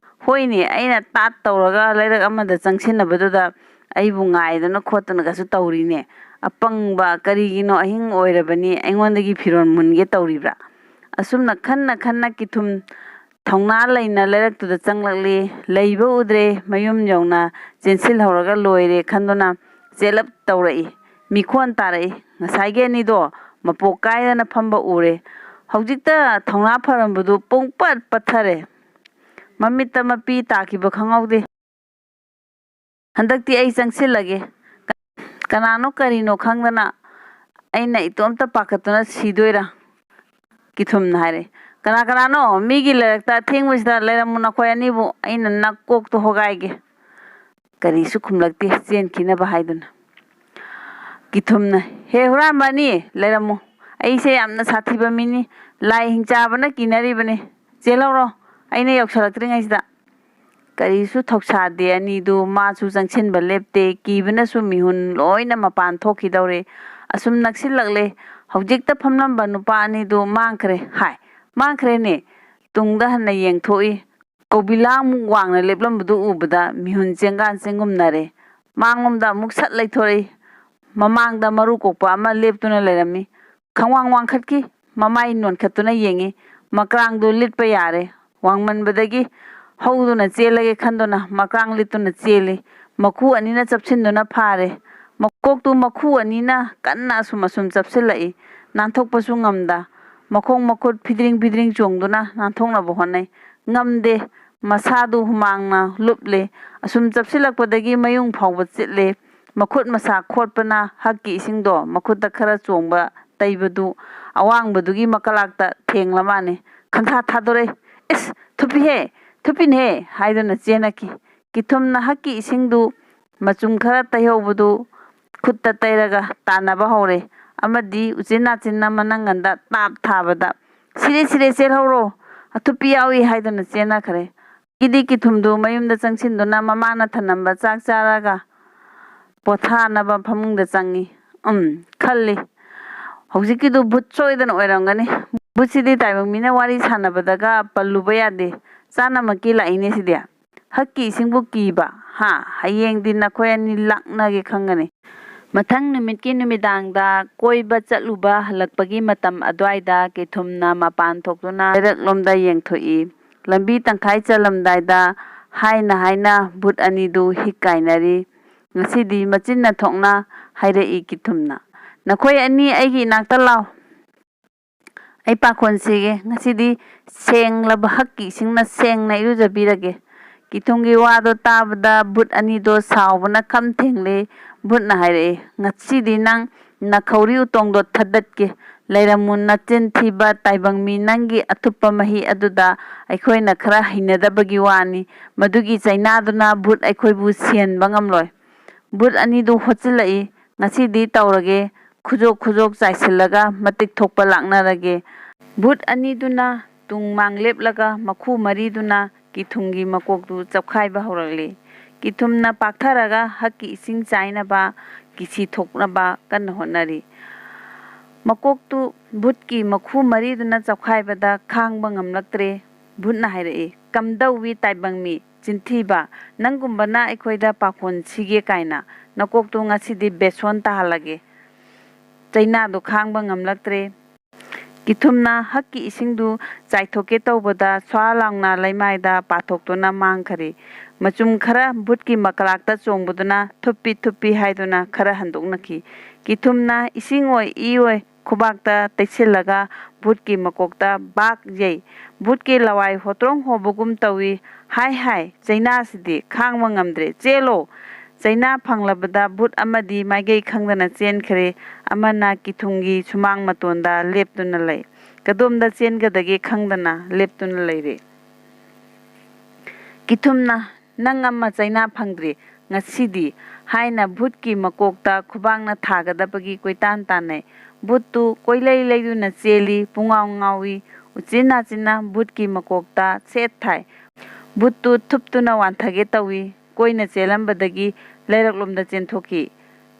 ꯍꯣꯏꯅꯦ, ꯑꯩꯅ ꯇꯥꯠ ꯇꯧꯔꯒ ꯂꯩꯔꯛ ꯑꯃꯗ ꯆꯪꯁꯤꯟꯅꯕꯗꯨꯗ ꯑꯩꯕꯨ ꯉꯥꯏꯗꯅ ꯈꯣꯠꯇꯅꯒꯁꯨ ꯇꯧꯔꯤꯅꯦ꯫ ꯑꯄꯪꯕ, ꯀꯔꯤꯒꯤꯅꯣ ꯑꯍꯤꯡ ꯑꯣꯏꯔꯕꯅꯤ ꯑꯩꯉꯣꯟꯗꯒꯤ ꯐꯤꯔꯣꯜ ꯃꯨꯟꯒꯦ ꯇꯧꯔꯤꯕ꯭ꯔꯥ? ꯑꯁꯨꯝꯅ ꯈꯟꯅ ꯈꯟꯅ ꯀꯤꯊꯨꯝ ꯊꯧꯅꯥ ꯂꯩꯅ ꯂꯩꯔꯛꯇꯨꯗ ꯆꯪꯂꯛꯂꯤ꯫ ꯂꯩꯕ ꯎꯗ꯭ꯔꯦ꯫ ꯃꯌꯨꯝ ꯌꯧꯅ ꯆꯦꯟꯁꯤꯜꯍꯧꯔꯒ ꯂꯣꯏꯔꯦ ꯈꯟꯗꯨꯅ ꯆꯦꯜꯂꯞ ꯇꯧꯔꯛꯏ꯫ ꯃꯤꯈꯣꯟ ꯇꯥꯔꯛꯏ꯫ ꯉꯁꯥꯏꯒꯤ ꯑꯅꯤꯗꯣ ꯃꯄꯣꯛ ꯀꯥꯏꯗꯅ ꯐꯝꯕ ꯎꯔꯦ꯫ ꯍꯧꯖꯤꯛꯇ ꯊꯧꯅꯥ ꯐꯔꯝꯕꯗꯨ ꯄꯨꯡꯄꯠ ꯄꯠꯊꯔꯦ꯫ ꯃꯃꯤꯠꯇ ꯃꯄꯤ ꯇꯥꯈꯤꯕ ꯈꯪꯍꯧꯗꯦ꯫ ꯍꯟꯗꯛꯇꯤ ꯑꯩ ꯆꯪꯁꯤꯜꯂꯒꯦ꯫ ꯀꯅꯥꯅꯣ ꯀꯔꯤꯅꯣ ꯈꯪꯗꯅ ꯑꯩꯅ ꯏꯇꯣꯝꯇ ꯄꯥꯈꯠꯇꯨꯅ ꯁꯤꯗꯣꯏꯔꯥ? ꯀꯤꯊꯨꯝꯅ ꯍꯥꯏꯔꯛꯏ꯫ "ꯀꯅꯥ ꯀꯅꯥꯅꯣ? ꯃꯤꯒꯤ ꯂꯩꯔꯛꯇ ꯑꯊꯦꯡꯕꯁꯤꯗ ꯂꯩꯔꯝꯃꯨ ꯅꯈꯣꯏ ꯑꯅꯤꯕꯨ꯫ ꯑꯩꯅ ꯅꯀꯣꯛꯇꯣ ꯍꯣꯒꯥꯏꯒꯦ꯫ ꯀꯔꯤꯁꯨ ꯈꯨꯝꯂꯛꯇꯦ, ꯆꯦꯟꯈꯤꯅꯕ ꯍꯥꯏꯗꯨꯅ꯫ ꯀꯤꯊꯨꯝꯅ, "ꯍꯦ ꯍꯨꯔꯥꯟꯕ ꯑꯅꯤ, ꯂꯩꯔꯝꯃꯨ꯫ ꯑꯩꯁꯦ ꯌꯥꯝꯅ ꯁꯥꯊꯤꯕ ꯃꯤꯅꯤ꯫ ꯂꯥꯏ ꯍꯤꯡꯆꯥꯕꯅ ꯀꯤꯅꯔꯤꯕꯅꯤ꯫ ꯆꯦꯜꯍꯧꯔꯣ, ꯑꯩꯅ ꯌꯧꯁꯜꯂꯛꯇ꯭ꯔꯤꯉꯩꯁꯤꯗ꯫" ꯀꯔꯤꯁꯨ ꯊꯧꯁꯥꯗꯦ ꯑꯅꯤꯗꯨ꯫ ꯃꯥꯁꯨ ꯆꯪꯁꯤꯟꯕ ꯂꯦꯞꯇꯦ꯫ ꯀꯤꯕꯅꯁꯨ ꯃꯤꯍꯨꯟ ꯂꯣꯏꯅ ꯃꯄꯥꯟ ꯊꯣꯛꯈꯤꯗꯧꯔꯦ꯫ ꯑꯁꯨꯝ ꯅꯛꯁꯤꯜꯂꯛꯂꯦ꯫ ꯍꯧꯖꯤꯛꯇ ꯐꯝꯂꯝꯕ ꯅꯨꯄꯥ ꯑꯅꯤꯗꯨ ꯃꯥꯡꯈ꯭ꯔꯦ ꯍꯥꯏ꯫ ꯃꯥꯡꯈ꯭ꯔꯦꯅꯦ꯫ ꯇꯨꯡꯗ ꯍꯟꯅ ꯌꯦꯡꯊꯣꯛꯏ꯫ ꯀꯧꯕꯤꯂꯥꯃꯨꯛ ꯋꯥꯡꯅ ꯂꯦꯞꯂꯝꯕꯗꯨ ꯎꯕꯗ ꯃꯤꯍꯨꯟ ꯆꯦꯡꯒꯥꯟ ꯆꯦꯡꯒꯨꯝꯅꯔꯦ꯫ ꯃꯥꯡꯂꯣꯝꯗ ꯑꯃꯨꯛ ꯁꯠ ꯂꯩꯊꯣꯔꯛꯏ꯫ ꯃꯃꯥꯡꯗ ꯃꯔꯨ ꯀꯣꯛꯄ ꯑꯃ ꯂꯦꯞꯇꯨꯅ ꯂꯩꯔꯝꯃꯤ꯫ ꯈꯪꯋꯥꯡ ꯋꯥꯡꯈꯠꯈꯤ꯫ ꯃꯃꯥꯏ ꯅꯣꯟꯈꯠꯇꯨꯅ ꯌꯦꯡꯉꯤ꯫ ꯃꯀ꯭ꯔꯥꯡꯗꯨ ꯂꯤꯠꯄ ꯌꯥꯔꯦ꯫ ꯋꯥꯡꯃꯟꯕꯗꯒꯤ ꯍꯧꯗꯨꯅ ꯆꯦꯜꯂꯒꯦ ꯈꯟꯗꯨꯅ ꯃꯀ꯭ꯔꯥꯡ ꯂꯤꯠꯇꯨꯅ ꯆꯦꯜꯂꯤ꯫ ꯃꯈꯨ ꯑꯅꯤꯅ ꯆꯞꯁꯤꯟꯗꯨꯅ ꯐꯥꯔꯦ꯫ ꯃꯀꯣꯛꯇꯨ ꯃꯈꯨ ꯑꯅꯤꯅ ꯀꯟꯅ ꯑꯁꯨꯝ ꯑꯁꯨꯝ ꯆꯞꯁꯤꯜꯂꯛꯏ꯫ ꯅꯥꯟꯊꯣꯛꯄꯁꯨ ꯉꯝꯗ꯫ ꯃꯈꯣꯡ ꯃꯈꯨꯠ ꯐꯤꯗ꯭ꯔꯤꯡ ꯐꯤꯗ꯭ꯔꯤꯡ ꯆꯣꯡꯗꯨꯅ ꯅꯥꯟꯊꯣꯛꯅꯕ ꯍꯣꯠꯅꯩ꯫ ꯉꯝꯗꯦ꯫ ꯃꯁꯥꯗꯨ ꯍꯨꯃꯥꯡꯅ ꯂꯨꯞꯂꯦ꯫ ꯑꯁꯨꯝ ꯆꯞꯁꯤꯜꯂꯛꯄꯗꯒꯤ ꯃꯌꯨꯡ ꯐꯥꯎꯕ ꯆꯤꯠꯂꯦ꯫ ꯃꯈꯨꯠ ꯃꯁꯥ ꯈꯣꯠꯄꯅ ꯍꯛꯀꯤ ꯏꯁꯤꯡꯗꯣ ꯃꯈꯨꯠꯇ ꯈꯔ ꯆꯣꯡꯕ ꯇꯩꯕꯗꯨ ꯑꯋꯥꯡꯕꯗꯨꯒꯤ ꯃꯀꯂꯥꯛꯇ ꯊꯦꯡꯂ ꯃꯥꯅꯦ꯫ ꯈꯪꯊꯥ ꯊꯥꯗꯣꯔꯛꯏ꯫ "ꯏꯁ, ꯊꯨꯞꯄꯤꯍꯦ, ꯊꯨꯞꯄꯤꯅꯦꯍꯦ" ꯍꯥꯏꯗꯨꯅ ꯆꯦꯟꯅꯈꯤ꯫ ꯀꯤꯊꯨꯝꯅ ꯍꯛꯀꯤ ꯏꯁꯤꯡꯗꯨ ꯃꯆꯨꯝ ꯈꯔ ꯇꯩꯍꯧꯕꯗꯨ ꯈꯨꯠꯇ ꯇꯩꯔꯒ ꯇꯥꯟꯅꯕ ꯍꯧꯔꯦ꯫ ꯑꯃꯗꯤ ꯎꯆꯤꯟ ꯅꯥꯆꯤꯟꯅ ꯃꯅꯪꯒꯟꯗ ꯇꯥꯞ ꯊꯥꯕꯗ, "ꯁꯤꯔꯦ, ꯁꯤꯔꯦ, ꯆꯦꯜꯍꯧꯔꯣ, ꯑꯊꯨꯞꯄꯤ ꯌꯥꯎꯏ" ꯍꯥꯏꯗꯨꯅ ꯆꯦꯟꯅꯈ꯭ꯔꯦ꯫ ꯒꯤꯗꯤ ꯀꯤꯊꯨꯝꯗꯨ ꯃꯌꯨꯝꯗ ꯆꯪꯁꯤꯟꯗꯨꯅ ꯃꯃꯥꯅ ꯊꯅꯝꯕ ꯆꯥꯛ ꯆꯥꯔꯒ ꯄꯣꯊꯥꯅꯕ ꯐꯃꯨꯡꯗ ꯆꯪꯉꯤ꯫ ꯎꯝ, ꯈꯜꯂꯤ, "ꯍꯧꯖꯤꯛꯀꯤꯗꯨ ꯚꯨꯠ ꯁꯣꯏꯗꯅ ꯑꯣꯏꯔꯝꯒꯅꯤ꯫ ꯚꯨꯠꯁꯤꯗꯤ ꯇꯥꯏꯕꯪ ꯃꯤꯅ ꯋꯥꯔꯤ ꯁꯥꯟꯅꯕꯗꯒ ꯄꯜꯂꯨꯕ ꯌꯥꯗꯦ꯫ ꯆꯥꯅꯃꯛꯀꯤ ꯂꯥꯛꯏꯅꯦ ꯁꯤꯗꯤ꯫ ꯍꯛꯀꯤ ꯏꯁꯤꯡꯕꯨ ꯀꯤꯕ? ꯍꯥ? ꯍꯌꯦꯡꯗꯤ ꯅꯈꯣꯏ ꯑꯅꯤ ꯂꯥꯛꯅꯒꯦ ꯈꯪꯒꯅꯤ"꯫ ꯃꯊꯪ ꯅꯨꯃꯤꯠꯀꯤ ꯅꯨꯃꯤꯗꯥꯡꯗ ꯀꯣꯏꯕ ꯆꯠꯂꯨꯕ ꯍꯜꯂꯛꯄꯒꯤ ꯃꯇꯝ ꯑꯗꯨꯋꯥꯏꯗ ꯀꯤꯊꯨꯝꯅ ꯃꯄꯥꯟ ꯊꯣꯛꯇꯨꯅ ꯂꯩꯔꯛꯂꯣꯝꯗ ꯌꯦꯡꯊꯣꯛꯏ꯫ ꯂꯝꯕꯤ ꯇꯪꯈꯥꯏ ꯆꯜꯂꯝꯗꯥꯏꯗ ꯍꯥꯏꯅ ꯍꯥꯏꯅ ꯚꯨꯠ ꯑꯅꯤꯗꯨ ꯍꯤꯛ ꯀꯥꯏꯅꯔꯤ꯫ ꯉꯁꯤꯗꯤ ꯃꯆꯤꯟꯅ ꯊꯣꯛꯅ ꯍꯥꯏꯔꯛꯏ ꯀꯤꯊꯨꯝꯅ, "ꯅꯈꯣꯏ ꯑꯅꯤ ꯑꯩꯒꯤ ꯏꯅꯥꯛꯇ ꯂꯥꯎ꯫ ꯑꯩ ꯄꯥꯈꯣꯟ ꯁꯤꯒꯦ꯫ ꯉꯁꯤꯗꯤ ꯁꯦꯡꯂꯕ ꯍꯛꯀꯤ ꯏꯁꯤꯡꯅ ꯁꯦꯡꯅ ꯏꯔꯨꯖꯕꯤꯔꯒꯦ"꯫ ꯀꯤꯊꯨꯝꯒꯤ ꯋꯥꯗꯣ ꯇꯥꯕꯗ ꯚꯨꯠ ꯑꯅꯤꯗꯣ ꯁꯥꯎꯕꯅ ꯈꯝ ꯊꯦꯡꯂꯦ꯫ ꯚꯨꯠꯅ ꯍꯥꯏꯔꯛꯑꯦ, "ꯉꯁꯤꯗꯤ ꯅꯪ ꯅꯥꯈꯧꯔꯤ ꯎꯇꯣꯡꯗꯣ ꯊꯗꯠꯀꯦ꯫ ꯂꯩꯔꯝꯃꯨ ꯅꯆꯤꯟ ꯊꯤꯕ ꯇꯥꯏꯕꯪ ꯃꯤ, ꯅꯪꯒꯤ ꯑꯊꯨꯞꯄ ꯃꯍꯤ ꯑꯗꯨꯗ ꯑꯩꯈꯣꯏꯅ ꯈꯔ ꯍꯩꯅꯗꯕꯒꯤ ꯋꯥꯅꯤ꯫ ꯃꯗꯨꯒꯤ ꯆꯩꯅꯥꯗꯨꯅ ꯚꯨꯠ ꯑꯩꯈꯣꯏꯕꯨ ꯁꯤꯍꯟꯕ ꯉꯝꯂꯣꯏ"꯫ ꯚꯨꯠ ꯑꯅꯤꯗꯨ ꯍꯣꯠꯆꯤꯜꯂꯛꯏ꯫ "ꯉꯁꯤꯗꯤ ꯇꯧꯔꯒꯦ꯫ ꯈꯨꯖꯣꯛ ꯈꯨꯖꯣꯛ ꯆꯥꯏꯁꯤꯜꯂꯒ ꯃꯇꯤꯛ ꯊꯣꯛꯄ ꯂꯥꯛꯅꯔꯒꯦ"꯫ ꯚꯨꯠ ꯑꯅꯤꯗꯨꯅ ꯇꯨꯡ ꯃꯥꯡ ꯂꯦꯞꯂꯒ ꯃꯈꯨ ꯃꯔꯤꯗꯨꯅ ꯀꯤꯊꯨꯝꯒꯤ ꯃꯀꯣꯛꯇꯨ ꯆꯞꯈꯥꯏꯕ ꯍꯧꯔꯛꯂꯤ꯫ ꯀꯤꯊꯨꯝꯅ ꯄꯥꯛꯊꯔꯒ ꯍꯛꯀꯤ ꯏꯁꯤꯡ ꯆꯥꯏꯅꯕ ꯀꯤꯁꯤ ꯊꯣꯛꯅꯕ ꯀꯟꯅ ꯍꯣꯠꯅꯔꯤ꯫ ꯃꯀꯣꯛꯇꯨ ꯚꯨꯠꯀꯤ ꯃꯈꯨ ꯃꯔꯤꯗꯨꯅ ꯆꯞꯈꯥꯏꯕꯗ ꯈꯥꯡꯕ ꯉꯝꯂꯛꯇ꯭ꯔꯦ꯫ ꯚꯨꯠꯅ ꯍꯥꯏꯔꯛꯏ, "ꯀꯝꯗꯧꯏ ꯇꯥꯏꯕꯪ ꯃꯤ, ꯆꯤꯟꯊꯤꯕ, ꯅꯪꯒꯨꯝꯕꯅ ꯑꯩꯈꯣꯏꯗ ꯄꯥꯈꯣꯟ ꯁꯤꯒꯦ ꯀꯥꯏꯅ? ꯅꯀꯣꯛꯇꯨ ꯉꯁꯤꯗꯤ ꯕꯦꯁꯣꯟ ꯇꯥꯍꯜꯂꯒꯦ꯫" ꯆꯩꯅꯥꯗꯨ ꯈꯥꯡꯕ ꯉꯝꯂꯛꯇ꯭ꯔꯦ꯫ ꯀꯤꯊꯨꯝꯅ ꯍꯛꯀꯤ ꯏꯁꯤꯡꯗꯨ ꯆꯥꯏꯊꯣꯛꯀꯦ ꯇꯧꯕꯗ ꯁ꯭ꯋꯥ ꯂꯥꯎꯅ ꯂꯩꯃꯥꯏꯗ ꯄꯥꯊꯣꯛꯇꯨꯅ ꯃꯥꯡꯈꯔꯦ꯫ ꯃꯆꯨꯝ ꯈꯔ ꯚꯨꯠꯀꯤ ꯃꯀꯂꯥꯛꯇ ꯆꯣꯡꯕꯗꯨꯅ ꯊꯨꯞꯄꯤ ꯊꯨꯞꯄꯤ ꯍꯥꯏꯗꯨꯅ ꯈꯔ ꯍꯟꯗꯣꯛꯅꯈꯤ꯫ ꯀꯤꯊꯨꯝꯅ ꯏꯁꯤꯡ ꯑꯣꯏ ꯏ ꯑꯣꯏ ꯈꯨꯕꯥꯛꯇ ꯇꯩꯁꯤꯜꯂꯒ ꯚꯨꯠꯀꯤ ꯃꯀꯣꯛꯇ ꯕꯥꯛ ꯌꯩ꯫ ꯚꯨꯠꯀꯤ ꯂꯋꯥꯏ ꯍꯣꯇ꯭ꯔꯣꯡ ꯍꯣꯕꯒꯨꯝ ꯇꯧꯏ꯫ "ꯍꯥꯏ ꯍꯥꯏ, ꯆꯩꯅꯥꯁꯤꯗꯤ ꯈꯥꯡꯕ ꯉꯝꯗ꯭ꯔꯦ, ꯆꯦꯜꯂꯣ!" ꯆꯩꯅꯥ ꯐꯪꯂꯕꯗ ꯚꯨꯠ ꯑꯃꯗꯤ ꯃꯥꯏꯀꯩ ꯈꯪꯗꯅ ꯆꯦꯟꯈ꯭ꯔꯦ, ꯑꯃꯅ ꯀꯤꯊꯨꯝꯒꯤ ꯁꯨꯃꯥꯡ ꯃꯇꯣꯟꯗ ꯂꯦꯞꯇꯨꯅ ꯂꯩ꯫ ꯀꯗꯣꯝꯗ ꯆꯦꯟꯒꯗꯒꯦ ꯈꯪꯗꯅ ꯂꯦꯞꯇꯨꯅ ꯂꯩꯔꯦ꯫ ꯀꯤꯊꯨꯝꯅ, "ꯅꯪ ꯑꯃ ꯆꯩꯅꯥ ꯐꯪꯗ꯭ꯔꯤ ꯉꯁꯤꯗꯤ" ꯍꯥꯏꯅ ꯚꯨꯠꯀꯤ ꯃꯀꯣꯛꯇ ꯈꯨꯕꯥꯛꯅ ꯊꯥꯒꯗꯕꯒꯤ ꯀꯣꯏꯇꯥꯟ ꯇꯥꯟꯅꯩ꯫ ꯚꯨꯠꯇꯨ ꯀꯣꯏꯂꯩ ꯂꯩꯗꯨꯅ ꯆꯦꯜꯂꯤ, ꯄꯨꯡꯉꯥꯎ ꯉꯥꯎꯏ꯫ ꯎꯆꯤꯟ ꯅꯥꯆꯤꯟꯅ ꯚꯨꯠꯀꯤ ꯃꯀꯣꯛꯇ ꯁꯦꯠ ꯊꯥꯏ꯫ ꯚꯨꯠꯇꯨ ꯊꯨꯞꯇꯨꯅ ꯋꯥꯟꯊꯒꯦ ꯇꯧꯏ꯫ ꯀꯣꯏꯅ ꯆꯦꯜꯂꯝꯕꯗꯒꯤ ꯂꯩꯔꯛꯂꯣꯝꯗ ꯆꯦꯟꯊꯣꯛꯈꯤ꯫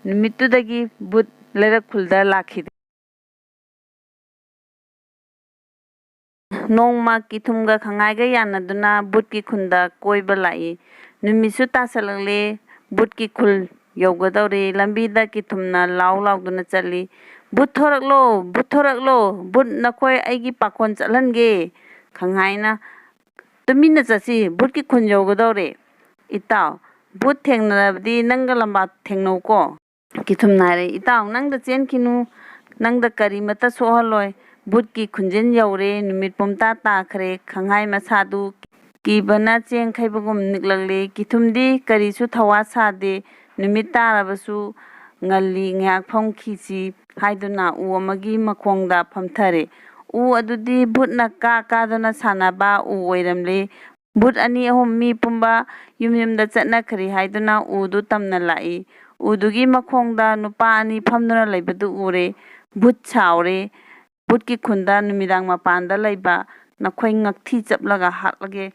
ꯅꯨꯃꯤꯠꯇꯨꯗꯒꯤ ꯚꯨꯠ ꯂꯩꯔꯛ ꯈꯨꯜꯗ ꯂꯥꯛꯈꯤꯗꯦ꯫ ꯅꯣꯡꯃ ꯀꯤꯊꯨꯝꯒ ꯈꯪꯍꯥꯏꯒ ꯌꯥꯅꯗꯨꯅ ꯚꯨꯠꯀꯤ ꯈꯨꯟꯗ ꯀꯣꯏꯕ ꯂꯥꯛꯏ꯫ ꯅꯨꯃꯤꯠꯁꯨ ꯇꯥꯁꯜꯂꯛꯂꯦ꯫ ꯚꯨꯠꯀꯤ ꯈꯨꯜ ꯌꯧꯒꯗꯧꯔꯦ꯫ ꯂꯝꯕꯤꯗ ꯀꯤꯊꯨꯝꯅ ꯂꯥꯎ ꯂꯥꯎꯗꯨꯅ ꯆꯠꯂꯤ, "ꯚꯨꯠ ꯊꯣꯔꯛꯂꯣ, ꯚꯨꯠ ꯊꯣꯔꯛꯂꯣ, ꯚꯨꯠ ꯅꯈꯣꯏ ꯑꯩꯒꯤ ꯄꯥꯈꯣꯟ ꯆꯠꯍꯟꯒꯦ!" ꯈꯪꯍꯥꯏꯅ, "ꯇꯨꯃꯤꯟꯅ ꯆꯠꯁꯤ, ꯚꯨꯠꯀꯤ ꯈꯨꯟ ꯌꯧꯒꯗꯧꯔꯦ꯫" "ꯏꯇꯥꯎ, ꯚꯨꯠ ꯊꯦꯡꯅꯔꯕꯗꯤ ꯅꯪꯒ ꯂꯝꯕꯥ ꯊꯦꯡꯅꯧꯀꯣ꯫" ꯀꯤꯊꯨꯝꯅ ꯍꯥꯏꯔꯦ, "ꯏꯇꯥꯎ, ꯅꯪꯗ ꯆꯦꯟꯈꯤꯅꯨ, ꯅꯪꯗ ꯀꯔꯤꯃꯠꯇ ꯁꯣꯛꯍꯜꯂꯣꯏ꯫ ꯚꯨꯠꯀꯤ ꯈꯨꯟꯖꯤꯟ ꯌꯧꯔꯦ, ꯅꯨꯃꯤꯠ ꯄꯨꯝꯇꯥ ꯇꯥꯈ꯭ꯔꯦ꯫" ꯈꯪꯍꯥꯏ ꯃꯁꯥꯗꯨ ꯀꯤꯕꯅ ꯆꯦꯡ ꯈꯩꯕꯒꯨꯝ ꯅꯤꯛꯂꯛꯂꯦ꯫ ꯀꯤꯊꯨꯝꯗꯤ ꯀꯔꯤꯁꯨ ꯊꯧꯋꯥ ꯁꯥꯗꯦ꯫ ꯅꯨꯃꯤꯠ ꯇꯥꯔꯕꯁꯨ ꯉꯜꯂꯤ, ꯉꯥꯏꯍꯥꯛ ꯐꯝꯈꯤꯁꯤ ꯍꯥꯏꯗꯨꯅ ꯎ ꯑꯃꯒꯤ ꯃꯈꯣꯡꯗ ꯐꯝꯊꯔꯦ꯫ ꯎ ꯑꯗꯨꯗꯤ ꯚꯨꯠꯅ ꯀꯥ ꯀꯥꯗꯨꯅ ꯁꯥꯟꯅꯕ ꯎ ꯑꯣꯏꯔꯝꯂꯦ꯫ ꯚꯨꯠ ꯑꯅꯤ ꯑꯍꯨꯝ ꯃꯤ ꯄꯨꯝꯕ ꯌꯨꯝ ꯌꯨꯝꯗ ꯆꯠꯅꯈ꯭ꯔꯦ ꯍꯥꯏꯗꯨꯅ ꯎꯗꯨ ꯇꯝꯅ ꯂꯥꯛꯏ꯫ ꯎꯗꯨꯒꯤ ꯃꯈꯣꯡꯗ ꯅꯨꯄꯥ ꯑꯅꯤ ꯐꯝꯗꯨꯅ ꯂꯩꯕꯗꯨ ꯎꯔꯦ꯫ ꯚꯨꯠ ꯁꯥꯎꯔꯦ꯫ ꯚꯨꯠꯀꯤ ꯈꯨꯟꯗ ꯅꯨꯃꯤꯗꯥꯡ ꯃꯄꯥꯟꯗ ꯂꯩꯕ ꯅꯈꯣꯏ ꯉꯛꯊꯤ ꯆꯞꯂꯒ ꯍꯥꯠꯂꯒꯦ꯫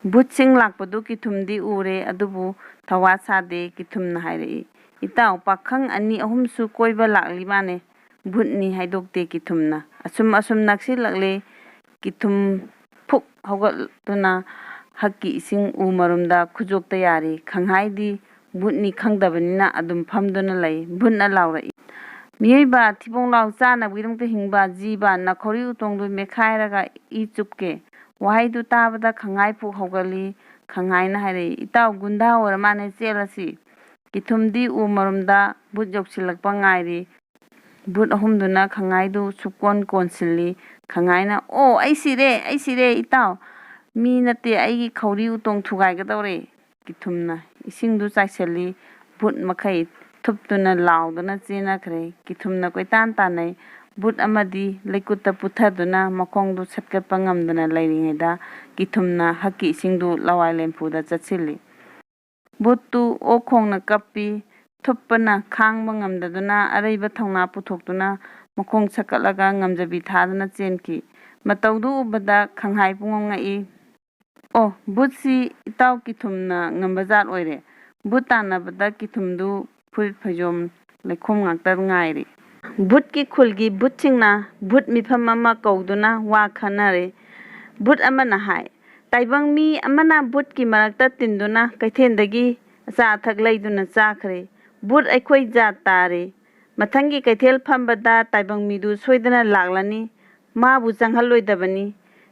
ꯚꯨꯠꯁꯤꯡ ꯂꯥꯛꯄꯗꯨ ꯀꯤꯊꯨꯝꯗꯤ ꯎꯔꯦ, ꯑꯗꯨꯕꯨ ꯊꯧꯋꯥ ꯁꯥꯗꯦ꯫ ꯀꯤꯊꯨꯝꯅ ꯍꯥꯏꯔꯛꯏ, "ꯏꯇꯥꯎ, ꯄꯥꯈꯪ ꯑꯅꯤ ꯑꯍꯨꯝꯁꯨ ꯀꯣꯏꯕ ꯂꯥꯛꯂꯤ ꯃꯥꯅꯦ, ꯚꯨꯠꯅꯤ ꯍꯥꯏꯗꯣꯛꯇꯦ ꯀꯤꯊꯨꯝꯅ꯫ ꯑꯁꯨꯝ ꯑꯁꯨꯝ ꯅꯛꯁꯤꯜꯂꯛꯂꯦ꯫ ꯀꯤꯊꯨꯝ ꯐꯨꯛ ꯍꯧꯒꯠꯇꯨꯅ ꯍꯛꯀꯤ ꯏꯁꯤꯡ ꯎ ꯃꯔꯨꯝꯗ ꯈꯨꯖꯣꯛꯇ ꯌꯥꯔꯤ꯫ ꯈꯪꯍꯥꯏꯗꯤ ꯚꯨꯠꯅꯤ ꯈꯪꯗꯕꯅꯤꯅ ꯑꯗꯨꯝ ꯐꯝꯗꯨꯅ ꯂꯩ꯫ ꯚꯨꯠꯅ ꯂꯥꯎꯔꯛꯏ, "ꯃꯤꯑꯣꯏꯕ ꯊꯤꯕꯣꯡ ꯂꯥꯎ ꯆꯥꯅꯕꯒꯤꯗꯃꯛꯇ ꯍꯤꯡꯕ ꯖꯤꯕ, ꯅꯥꯈꯧꯔꯤ ꯎꯇꯣꯡꯗꯨ ꯃꯦꯠꯈꯥꯏꯔꯒ ꯏ ꯆꯨꯞꯀꯦ"꯫ ꯋꯥꯍꯩꯗꯨ ꯇꯥꯕꯗ ꯈꯪꯍꯥꯏ ꯐꯨꯛ ꯍꯧꯒꯠꯂꯤ꯫ ꯈꯪꯍꯥꯏꯅ ꯍꯥꯏꯔꯛꯏ, "ꯏꯇꯥꯎ, ꯒꯨꯟꯗꯥ ꯑꯣꯏꯔ ꯃꯥꯅꯦ, ꯆꯦꯜꯂꯁꯤ"꯫ ꯀꯤꯊꯨꯝꯗꯤ ꯎ ꯃꯔꯨꯝꯗ ꯚꯨꯠ ꯌꯧꯁꯤꯜꯂꯛꯄ ꯉꯥꯏꯔꯤ꯫ ꯚꯨꯠ ꯑꯍꯨꯝꯗꯨꯅ ꯈꯪꯍꯥꯏꯗꯨ ꯁꯨꯛꯀꯣꯟ ꯀꯣꯟꯁꯤꯜꯂꯤ꯫ ꯈꯪꯍꯥꯏꯅ, "ꯑꯣ, ꯑꯩ ꯁꯤꯔꯦ, ꯑꯩ ꯁꯤꯔꯦ, ꯏꯇꯥꯎ! ꯃꯤ ꯅꯠꯇꯦ, ꯑꯩꯒꯤ ꯈꯧꯔꯤ ꯎꯇꯣꯡ ꯊꯨꯒꯥꯏꯒꯗꯧꯔꯦ"꯫ ꯀꯤꯊꯨꯝꯅ ꯏꯁꯤꯡꯗꯨ ꯆꯥꯏꯁꯤꯜꯂꯤ꯫ ꯚꯨꯠ ꯃꯈꯩ ꯊꯨꯞꯇꯨꯅ ꯂꯥꯎꯗꯨꯅ ꯆꯦꯟꯅꯈ꯭ꯔꯦ꯫ ꯀꯤꯊꯨꯝꯅ ꯀꯣꯏꯇꯥꯟ ꯇꯥꯟꯅꯩ꯫ ꯚꯨꯠ ꯑꯃꯗꯤ ꯂꯩꯀꯨꯠꯇ ꯄꯨꯊꯗꯨꯅ ꯃꯈꯣꯡꯗꯨ ꯁꯠꯀꯠꯄ ꯉꯝꯗꯅ ꯂꯩꯔꯤꯉꯩꯗ, ꯀꯤꯊꯨꯝꯅ ꯍꯛꯀꯤ ꯏꯁꯤꯡꯗꯨ ꯂꯋꯥꯏ ꯂꯦꯝꯐꯨꯗ ꯆꯠꯁꯤꯜꯂꯤ꯫ ꯚꯨꯠꯇꯨ ꯑꯣꯛ ꯈꯣꯡꯅ ꯀꯞꯄꯤ꯫ ꯊꯨꯞꯄꯅ ꯈꯥꯡꯕ ꯉꯝꯗꯗꯨꯅ ꯑꯔꯩꯕ ꯊꯧꯅꯥ ꯄꯨꯊꯣꯛꯇꯨꯅ ꯃꯈꯣꯡ ꯁꯠꯀꯠꯂꯒ ꯉꯝꯖꯕꯤ ꯊꯥꯗꯨꯅ ꯆꯦꯟꯈꯤ꯫ ꯃꯇꯧꯗꯨ ꯎꯕꯗ ꯈꯪꯍꯥꯏ ꯄꯨꯡꯉꯝ ꯉꯛꯏ꯫ "ꯑꯣ, ꯚꯨꯠꯁꯤ ꯏꯇꯥꯎ ꯀꯤꯊꯨꯝꯅ ꯉꯝꯕ ꯖꯥꯠ ꯑꯣꯏꯔꯦ"꯫ ꯚꯨꯠ ꯇꯥꯟꯅꯕꯗ ꯀꯤꯊꯨꯝꯗꯨ ꯐꯨꯔꯤꯠ ꯐꯩꯖꯣꯝ ꯂꯩꯈꯣꯝ ꯉꯥꯛꯇ ꯉꯥꯏꯔꯦ꯫ ꯚꯨꯠꯀꯤ ꯈꯨꯜꯒꯤ ꯚꯨꯠꯁꯤꯡꯅ ꯚꯨꯠ ꯃꯤꯐꯝ ꯑꯃ ꯀꯧꯗꯨꯅ ꯋꯥ ꯈꯟꯅꯔꯦ꯫ ꯚꯨꯠ ꯑꯃꯅ ꯍꯥꯏ, "ꯇꯥꯏꯕꯪ ꯃꯤ ꯑꯃꯅ ꯚꯨꯠꯀꯤ ꯃꯔꯛꯇ ꯇꯤꯟꯗꯨꯅ ꯀꯩꯊꯦꯜꯗꯒꯤ ꯑꯆꯥ ꯑꯊꯛ ꯂꯩꯗꯨꯅ ꯆꯥꯈ꯭ꯔꯦ꯫ ꯚꯨꯠ ꯑꯩꯈꯣꯏ ꯖꯥꯠ ꯇꯥꯔꯦ꯫ ꯃꯊꯪꯒꯤ ꯀꯩꯊꯦꯜ ꯐꯝꯕꯗ ꯇꯥꯏꯕꯪ ꯃꯤꯗꯨ ꯁꯣꯏꯗꯅ ꯂꯥꯛꯂꯅꯤ꯫ ꯃꯥꯕꯨ ꯆꯪꯍꯜꯂꯣꯏꯗꯕꯅꯤ꯫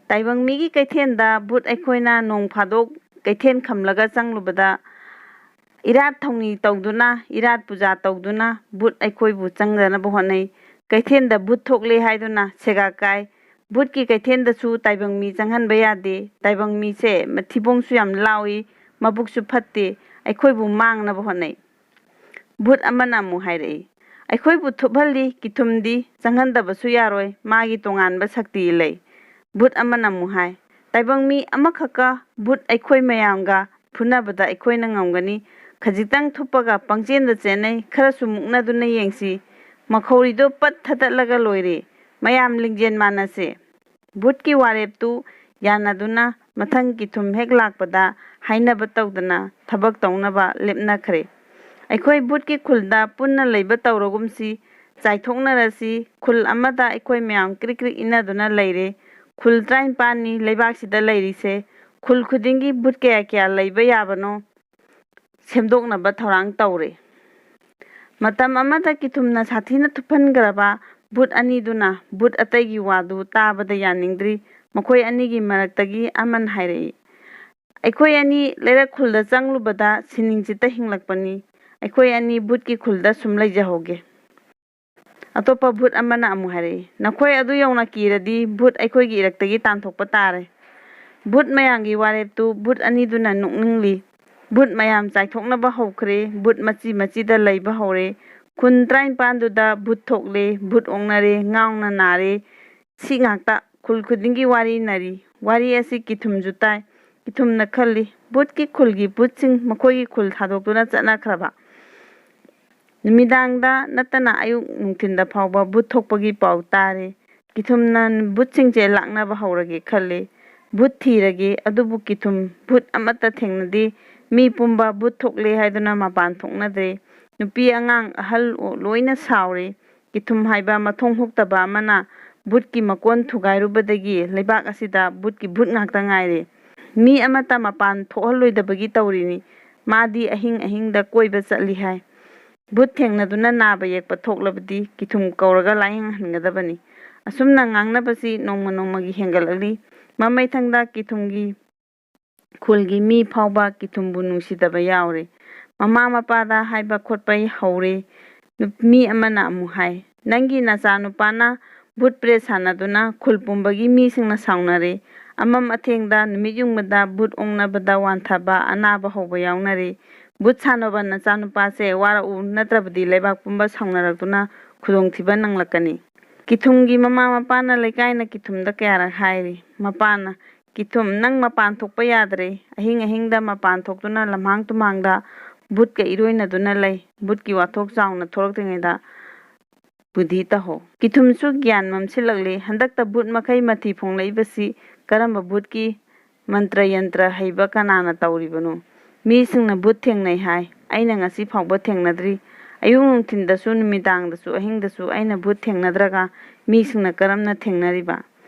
ꯇꯥꯏꯕꯪ ꯃꯤꯒꯤ ꯀꯩꯊꯦꯜꯗ ꯚꯨꯠ ꯑꯩꯈꯣꯏꯅ ꯅꯣꯡ ꯐꯥꯗꯣꯛ ꯀꯩꯊꯦꯜ ꯈꯝꯂꯒ ꯆꯪꯂꯨꯕꯗ ꯏꯔꯥꯠ ꯊꯧꯅꯤ ꯇꯧꯗꯨꯅ, ꯏꯔꯥꯠ ꯄꯨꯖꯥ ꯇꯧꯗꯨꯅ ꯚꯨꯠ ꯑꯩꯈꯣꯏꯕꯨ ꯆꯪꯗꯅꯕ ꯍꯣꯠꯅꯩ꯫ ꯀꯩꯊꯦꯜꯗ ꯚꯨꯠ ꯊꯣꯛꯂꯦ ꯍꯥꯏꯗꯨꯅ ꯁꯦꯒꯥ ꯀꯥꯏ꯫ ꯚꯨꯠꯀꯤ ꯀꯩꯊꯦꯜꯗꯁꯨ ꯇꯥꯏꯕꯪ ꯃꯤ ꯆꯪꯍꯟꯕ ꯌꯥꯗꯦ꯫ ꯇꯥꯏꯕꯪ ꯃꯤꯁꯦ ꯃꯊꯤꯕꯣꯡꯁꯨ ꯌꯥꯝ ꯂꯥꯎꯏ, ꯃꯕꯨꯛꯁꯨ ꯐꯠꯇꯦ, ꯑꯩꯈꯣꯏꯕꯨ ꯃꯥꯡꯅꯕ ꯍꯣꯠꯅꯩ"꯫ ꯚꯨꯠ ꯑꯃꯅ ꯑꯃꯨꯛ ꯍꯥꯏꯔꯛꯏ, "ꯑꯩꯈꯣꯏꯕꯨ ꯊꯨꯞꯍꯜꯂꯤ, ꯀꯤꯊꯨꯝꯗꯤ ꯆꯪꯍꯟꯗꯕꯁꯨ ꯌꯥꯔꯣꯏ, ꯃꯥꯒꯤ ꯇꯣꯉꯥꯟꯕ ꯁꯛꯇꯤ ꯂꯩ"꯫ ꯚꯨꯠ ꯑꯃꯅ ꯑꯃꯨꯛ ꯍꯥꯏ, "ꯇꯥꯏꯕꯪ ꯃꯤ ꯑꯃꯈꯛꯀ ꯚꯨꯠ ꯑꯩꯈꯣꯏ ꯃꯌꯥꯝꯒ ꯐꯨꯅꯕꯗ ꯑꯩꯈꯣꯏꯅ ꯉꯝꯒꯅꯤ꯫ ꯈꯖꯤꯛꯇꯪ ꯊꯨꯞꯄꯒ ꯄꯪꯆꯦꯟꯗ ꯆꯦꯟꯅꯩ, ꯈꯔꯁꯨ ꯃꯨꯛꯅꯗꯨꯅ ꯌꯦꯡꯁꯤ꯫ ꯃꯈꯧꯔꯤꯗꯣ ꯄꯠ ꯊꯗꯠꯂꯒ ꯂꯣꯏꯔꯦ꯫ ꯃꯌꯥꯝ ꯂꯤꯡꯖꯦꯜ ꯃꯥꯟꯅꯁꯦ"꯫ ꯚꯨꯠꯀꯤ ꯋꯥꯔꯦꯞꯇꯨ ꯌꯥꯅꯗꯨꯅ ꯃꯊꯪ ꯀꯤꯊꯨꯝ ꯍꯦꯛ ꯂꯥꯛꯄꯗ ꯍꯥꯏꯅꯕ ꯇꯧꯗꯅ ꯊꯕꯛ ꯇꯧꯅꯕ ꯂꯦꯞꯅꯈ꯭ꯔꯦ꯫ ꯑꯩꯈꯣꯏ ꯚꯨꯠꯀꯤ ꯈꯨꯜꯗ ꯄꯨꯟꯅ ꯂꯩꯕ ꯇꯧꯔꯒꯨꯝꯁꯤ, ꯆꯥꯏꯊꯣꯛꯅꯔꯁꯤ꯫ ꯈꯨꯜ ꯑꯃꯗ ꯑꯩꯈꯣꯏ ꯃꯌꯥꯝ ꯀ꯭ꯔꯤꯛ ꯀ꯭ꯔꯤꯛ ꯏꯟꯅꯗꯨꯅ ꯂꯩꯔꯦ꯫ ꯈꯨꯜ ꯇꯔꯥꯅꯤꯄꯥꯜꯅꯤ ꯂꯩꯕꯥꯛꯁꯤꯗ ꯂꯩꯔꯤꯁꯦ꯫ ꯈꯨꯜ ꯈꯨꯗꯤꯡꯒꯤ ꯚꯨꯠ ꯀꯌꯥ ꯀꯌꯥ ꯂꯩꯕ ꯌꯥꯕꯅꯣ ꯁꯦꯝꯗꯣꯛꯅꯕ ꯊꯧꯔꯥꯡ ꯇꯧꯔꯦ꯫ ꯃꯇꯝ ꯑꯃꯗ ꯀꯤꯊꯨꯝꯅ ꯁꯥꯊꯤꯅ ꯊꯨꯞꯍꯟꯈ꯭ꯔꯕ ꯚꯨꯠ ꯑꯅꯤꯗꯨꯅ ꯚꯨꯠ ꯑꯇꯩꯒꯤ ꯋꯥꯗꯨ ꯇꯥꯕꯗ ꯌꯥꯅꯤꯡꯗ꯭ꯔꯤ꯫ ꯃꯈꯣꯏ ꯑꯅꯤꯒꯤ ꯃꯔꯛꯇꯒꯤ ꯑꯃꯅ ꯍꯥꯏꯔꯛꯏ, "ꯑꯩꯈꯣꯏ ꯑꯅꯤ ꯂꯩꯔꯛ ꯈꯨꯜꯗ ꯆꯪꯂꯨꯕꯗ ꯁꯤꯅꯤꯡꯆꯤꯠꯇ ꯍꯤꯡꯂꯛꯄꯅꯤ꯫ ꯑꯩꯈꯣꯏ ꯑꯅꯤ ꯚꯨꯠꯀꯤ ꯈꯨꯜꯗ ꯁꯨꯝ ꯂꯩꯖꯍꯧꯒꯦ꯫" ꯑꯇꯣꯞꯄ ꯚꯨꯠ ꯑꯃꯅ ꯑꯃꯨꯛ ꯍꯥꯏꯔꯛꯏ, "ꯅꯈꯣꯏ ꯑꯗꯨ ꯌꯧꯅ ꯀꯤꯔꯗꯤ ꯚꯨꯠ ꯑꯩꯈꯣꯏꯒꯤ ꯏꯔꯛꯇꯒꯤ ꯇꯥꯟꯊꯣꯛꯄ ꯇꯥꯔꯦ꯫" ꯚꯨꯠ ꯃꯌꯥꯝꯒꯤ ꯋꯥꯔꯦꯞꯇꯨ ꯚꯨꯠ ꯑꯅꯤꯗꯨꯅ ꯅꯣꯛꯅꯤꯡꯂꯤ꯫ ꯚꯨꯠ ꯃꯌꯥꯝ ꯆꯥꯏꯊꯣꯛꯅꯕ ꯍꯧꯈ꯭ꯔꯦ꯫ ꯚꯨꯠ ꯃꯆꯤ ꯃꯆꯤꯗ ꯂꯩꯕ ꯍꯧꯔꯦ꯫ ꯈꯨꯟ ꯇꯔꯥꯅꯤꯄꯥꯟꯗꯨꯗ ꯚꯨꯠ ꯊꯣꯛꯂꯦ, ꯚꯨꯠ ꯑꯣꯛꯅꯔꯦ, ꯉꯥꯎꯅ ꯅꯥꯔꯦ꯫ ꯁꯤ ꯉꯥꯛꯇ ꯈꯨꯜ ꯈꯨꯗꯤꯡꯒꯤ ꯋꯥꯔꯤ ꯅꯔꯤ꯫ ꯋꯥꯔꯤ ꯑꯁꯤ ꯀꯤꯊꯨꯝꯁꯨ ꯇꯥꯏ꯫ ꯀꯤꯊꯨꯝꯅ ꯈꯜꯂꯤ, "ꯚꯨꯠꯀꯤ ꯈꯨꯜꯒꯤ ꯚꯨꯠꯁꯤꯡ ꯃꯈꯣꯏꯒꯤ ꯈꯨꯜ ꯊꯥꯗꯣꯛꯇꯨꯅ ꯆꯠꯅꯈ꯭ꯔꯕ?" ꯅꯨꯃꯤꯗꯥꯡꯗ ꯅꯠꯇꯅ ꯑꯌꯨꯛ ꯅꯨꯡꯊꯤꯟꯗ ꯐꯥꯎꯕ ꯚꯨꯠ ꯊꯣꯛꯄꯒꯤ ꯄꯥꯎ ꯇꯥꯔꯦ꯫ ꯀꯤꯊꯨꯝꯅ ꯚꯨꯠꯁꯤꯡꯁꯦ ꯂꯥꯛꯅꯕ ꯍꯧꯔꯒꯦ ꯈꯜꯂꯦ꯫ ꯚꯨꯠ ꯊꯤꯔꯒꯦ, ꯑꯗꯨꯕꯨ ꯀꯤꯊꯨꯝ ꯚꯨꯠ ꯑꯃꯠꯇ ꯊꯦꯡꯅꯗꯦ꯫ ꯃꯤ ꯄꯨꯝꯕ ꯚꯨꯠ ꯊꯣꯛꯂꯦ ꯍꯥꯏꯗꯨꯅ ꯃꯄꯥꯟ ꯊꯣꯛꯅꯗ꯭ꯔꯦ꯫ ꯅꯨꯄꯤ ꯑꯉꯥꯡ ꯑꯍꯜ ꯂꯣꯏꯅ ꯁꯥꯎꯔꯦ꯫ ꯀꯤꯊꯨꯝ ꯍꯥꯏꯕ ꯃꯊꯣꯡ ꯍꯨꯛꯇꯕ ꯑꯃꯅ ꯚꯨꯠꯀꯤ ꯃꯀꯣꯟ ꯊꯨꯒꯥꯏꯔꯨꯕꯗꯒꯤ ꯂꯩꯕꯥꯛ ꯑꯁꯤꯗ ꯚꯨꯠꯀꯤ ꯚꯨꯠ ꯉꯥꯛꯇ ꯉꯥꯏꯔꯦ꯫ ꯃꯤ ꯑꯃꯠꯇ ꯃꯄꯥꯟ ꯊꯣꯛꯍꯜꯂꯣꯏꯗꯕꯒꯤ ꯇꯧꯔꯤꯅꯤ꯫ ꯃꯥꯗꯤ ꯑꯍꯤꯡ ꯑꯍꯤꯡꯗ ꯀꯣꯏꯕ ꯆꯠꯂꯤ ꯍꯥꯏ꯫ ꯚꯨꯠ ꯊꯦꯡꯅꯗꯨꯅ ꯅꯥꯕ ꯌꯦꯛꯄ ꯊꯣꯛꯂꯕꯗꯤ ꯀꯤꯊꯨꯝ ꯀꯧꯔꯒ ꯂꯥꯏꯌꯦꯡꯍꯟꯒꯗꯕꯅꯤ꯫ ꯑꯁꯨꯝꯅ ꯉꯥꯡꯅꯕꯁꯤ ꯅꯣꯡꯃ ꯅꯣꯡꯃꯒꯤ ꯍꯦꯟꯒꯠꯂꯛꯂꯤ꯫ ꯃꯃꯩꯊꯪꯗ ꯀꯤꯊꯨꯝꯒꯤ ꯈꯨꯜꯒꯤ ꯃꯤ ꯐꯥꯎꯕ ꯀꯤꯊꯨꯝꯕꯨ ꯅꯨꯡꯁꯤꯗꯕ ꯌꯥꯎꯔꯦ꯫ ꯃꯃꯥ ꯃꯄꯥꯗ ꯍꯥꯏꯕ ꯈꯣꯠꯄ ꯍꯧꯔꯦ꯫ ꯅꯨ-, ꯃꯤ ꯑꯃꯅ ꯑꯃꯨꯛ ꯍꯥꯏ, "ꯅꯪꯒꯤ ꯅꯆꯥꯅꯨꯄꯥꯅ ꯚꯨꯠ ꯄ꯭ꯔꯦꯠ ꯁꯥꯟꯅꯗꯨꯅ ꯈꯨꯜ ꯄꯨꯝꯕꯒꯤ ꯃꯤꯁꯤꯡꯅ ꯁꯥꯎꯅꯔꯦ꯫ ꯑꯃꯝ ꯑꯊꯦꯡꯗ ꯅꯨꯃꯤꯠ ꯌꯨꯡꯕꯗ ꯚꯨꯠ ꯑꯣꯛꯅꯕꯗ ꯋꯥꯟꯊꯕ ꯑꯅꯥꯕ ꯍꯧꯕ ꯌꯥꯎꯅꯔꯦ꯫ ꯚꯨꯠ ꯁꯥꯟꯅꯕ ꯅꯆꯥꯅꯨꯄꯥꯁꯦ ꯋꯥꯔꯛꯎ, ꯅꯠꯇ꯭ꯔꯕꯗꯤ ꯂꯩꯕꯥꯛ ꯄꯨꯝꯕ ꯁꯥꯎꯅꯔꯛꯇꯨꯅ ꯈꯨꯗꯣꯡꯊꯤꯕ ꯅꯪꯂꯛꯀꯅꯤ꯫" ꯀꯤꯊꯨꯝꯒꯤ ꯃꯃꯥ ꯃꯄꯥꯅ ꯂꯩꯀꯥꯏꯅ ꯀꯤꯊꯨꯝꯗ ꯀꯌꯥꯔꯛ ꯍꯥꯏꯔꯤ꯫ ꯃꯄꯥꯅ, "ꯀꯤꯊꯨꯝ, ꯅꯪ ꯃꯄꯥꯟ ꯊꯣꯛꯄ ꯌꯥꯗ꯭ꯔꯦ꯫ ꯑꯍꯤꯡ ꯑꯍꯤꯡꯗ ꯃꯄꯥꯟ ꯊꯣꯛꯇꯨꯅ ꯂꯝꯍꯥꯡ ꯇꯨꯝꯍꯥꯡꯗ ꯚꯨꯠꯀ ꯏꯔꯣꯏꯅꯗꯨꯅ ꯂꯩ꯫ ꯚꯨꯠꯀꯤ ꯋꯥꯊꯣꯛ ꯆꯥꯎꯅ ꯊꯣꯔꯛꯇ꯭ꯔꯤꯉꯩꯗ ꯕꯨꯙꯤ ꯇꯧꯍꯧ꯫" ꯀꯤꯊꯨꯝꯁꯨ ꯒ꯭ꯌꯥꯟ ꯃꯝꯁꯤꯜꯂꯛꯂꯦ꯫ ꯍꯟꯗꯛꯇ ꯚꯨꯠ ꯃꯈꯩ ꯃꯊꯤ ꯐꯣꯡꯂꯛꯏꯕꯁꯤ ꯀꯔꯝꯕ ꯚꯨꯠꯀꯤ ꯃꯟꯇ꯭ꯔ ꯌꯟꯇ꯭ꯔ ꯍꯩꯕ ꯀꯅꯥꯅ ꯇꯧꯔꯤꯕꯅꯣ? ꯃꯤꯁꯤꯡꯅ ꯚꯨꯠ ꯊꯦꯡꯅꯩ ꯍꯥꯏ꯫ ꯑꯩꯅ ꯉꯁꯤ ꯐꯥꯎꯕ ꯊꯦꯡꯅꯗ꯭ꯔꯤ꯫ ꯑꯌꯨꯛ ꯅꯨꯡꯊꯤꯟꯗꯁꯨ, ꯅꯨꯃꯤꯗꯥꯡꯗꯁꯨ, ꯑꯍꯤꯡꯗꯁꯨ ꯑꯩꯅ ꯚꯨꯠ ꯊꯦꯡꯅꯗ꯭ꯔꯒ ꯃꯤꯁꯤꯡꯅ ꯀꯔꯝꯅ ꯊꯦꯡꯅꯔꯤꯕ?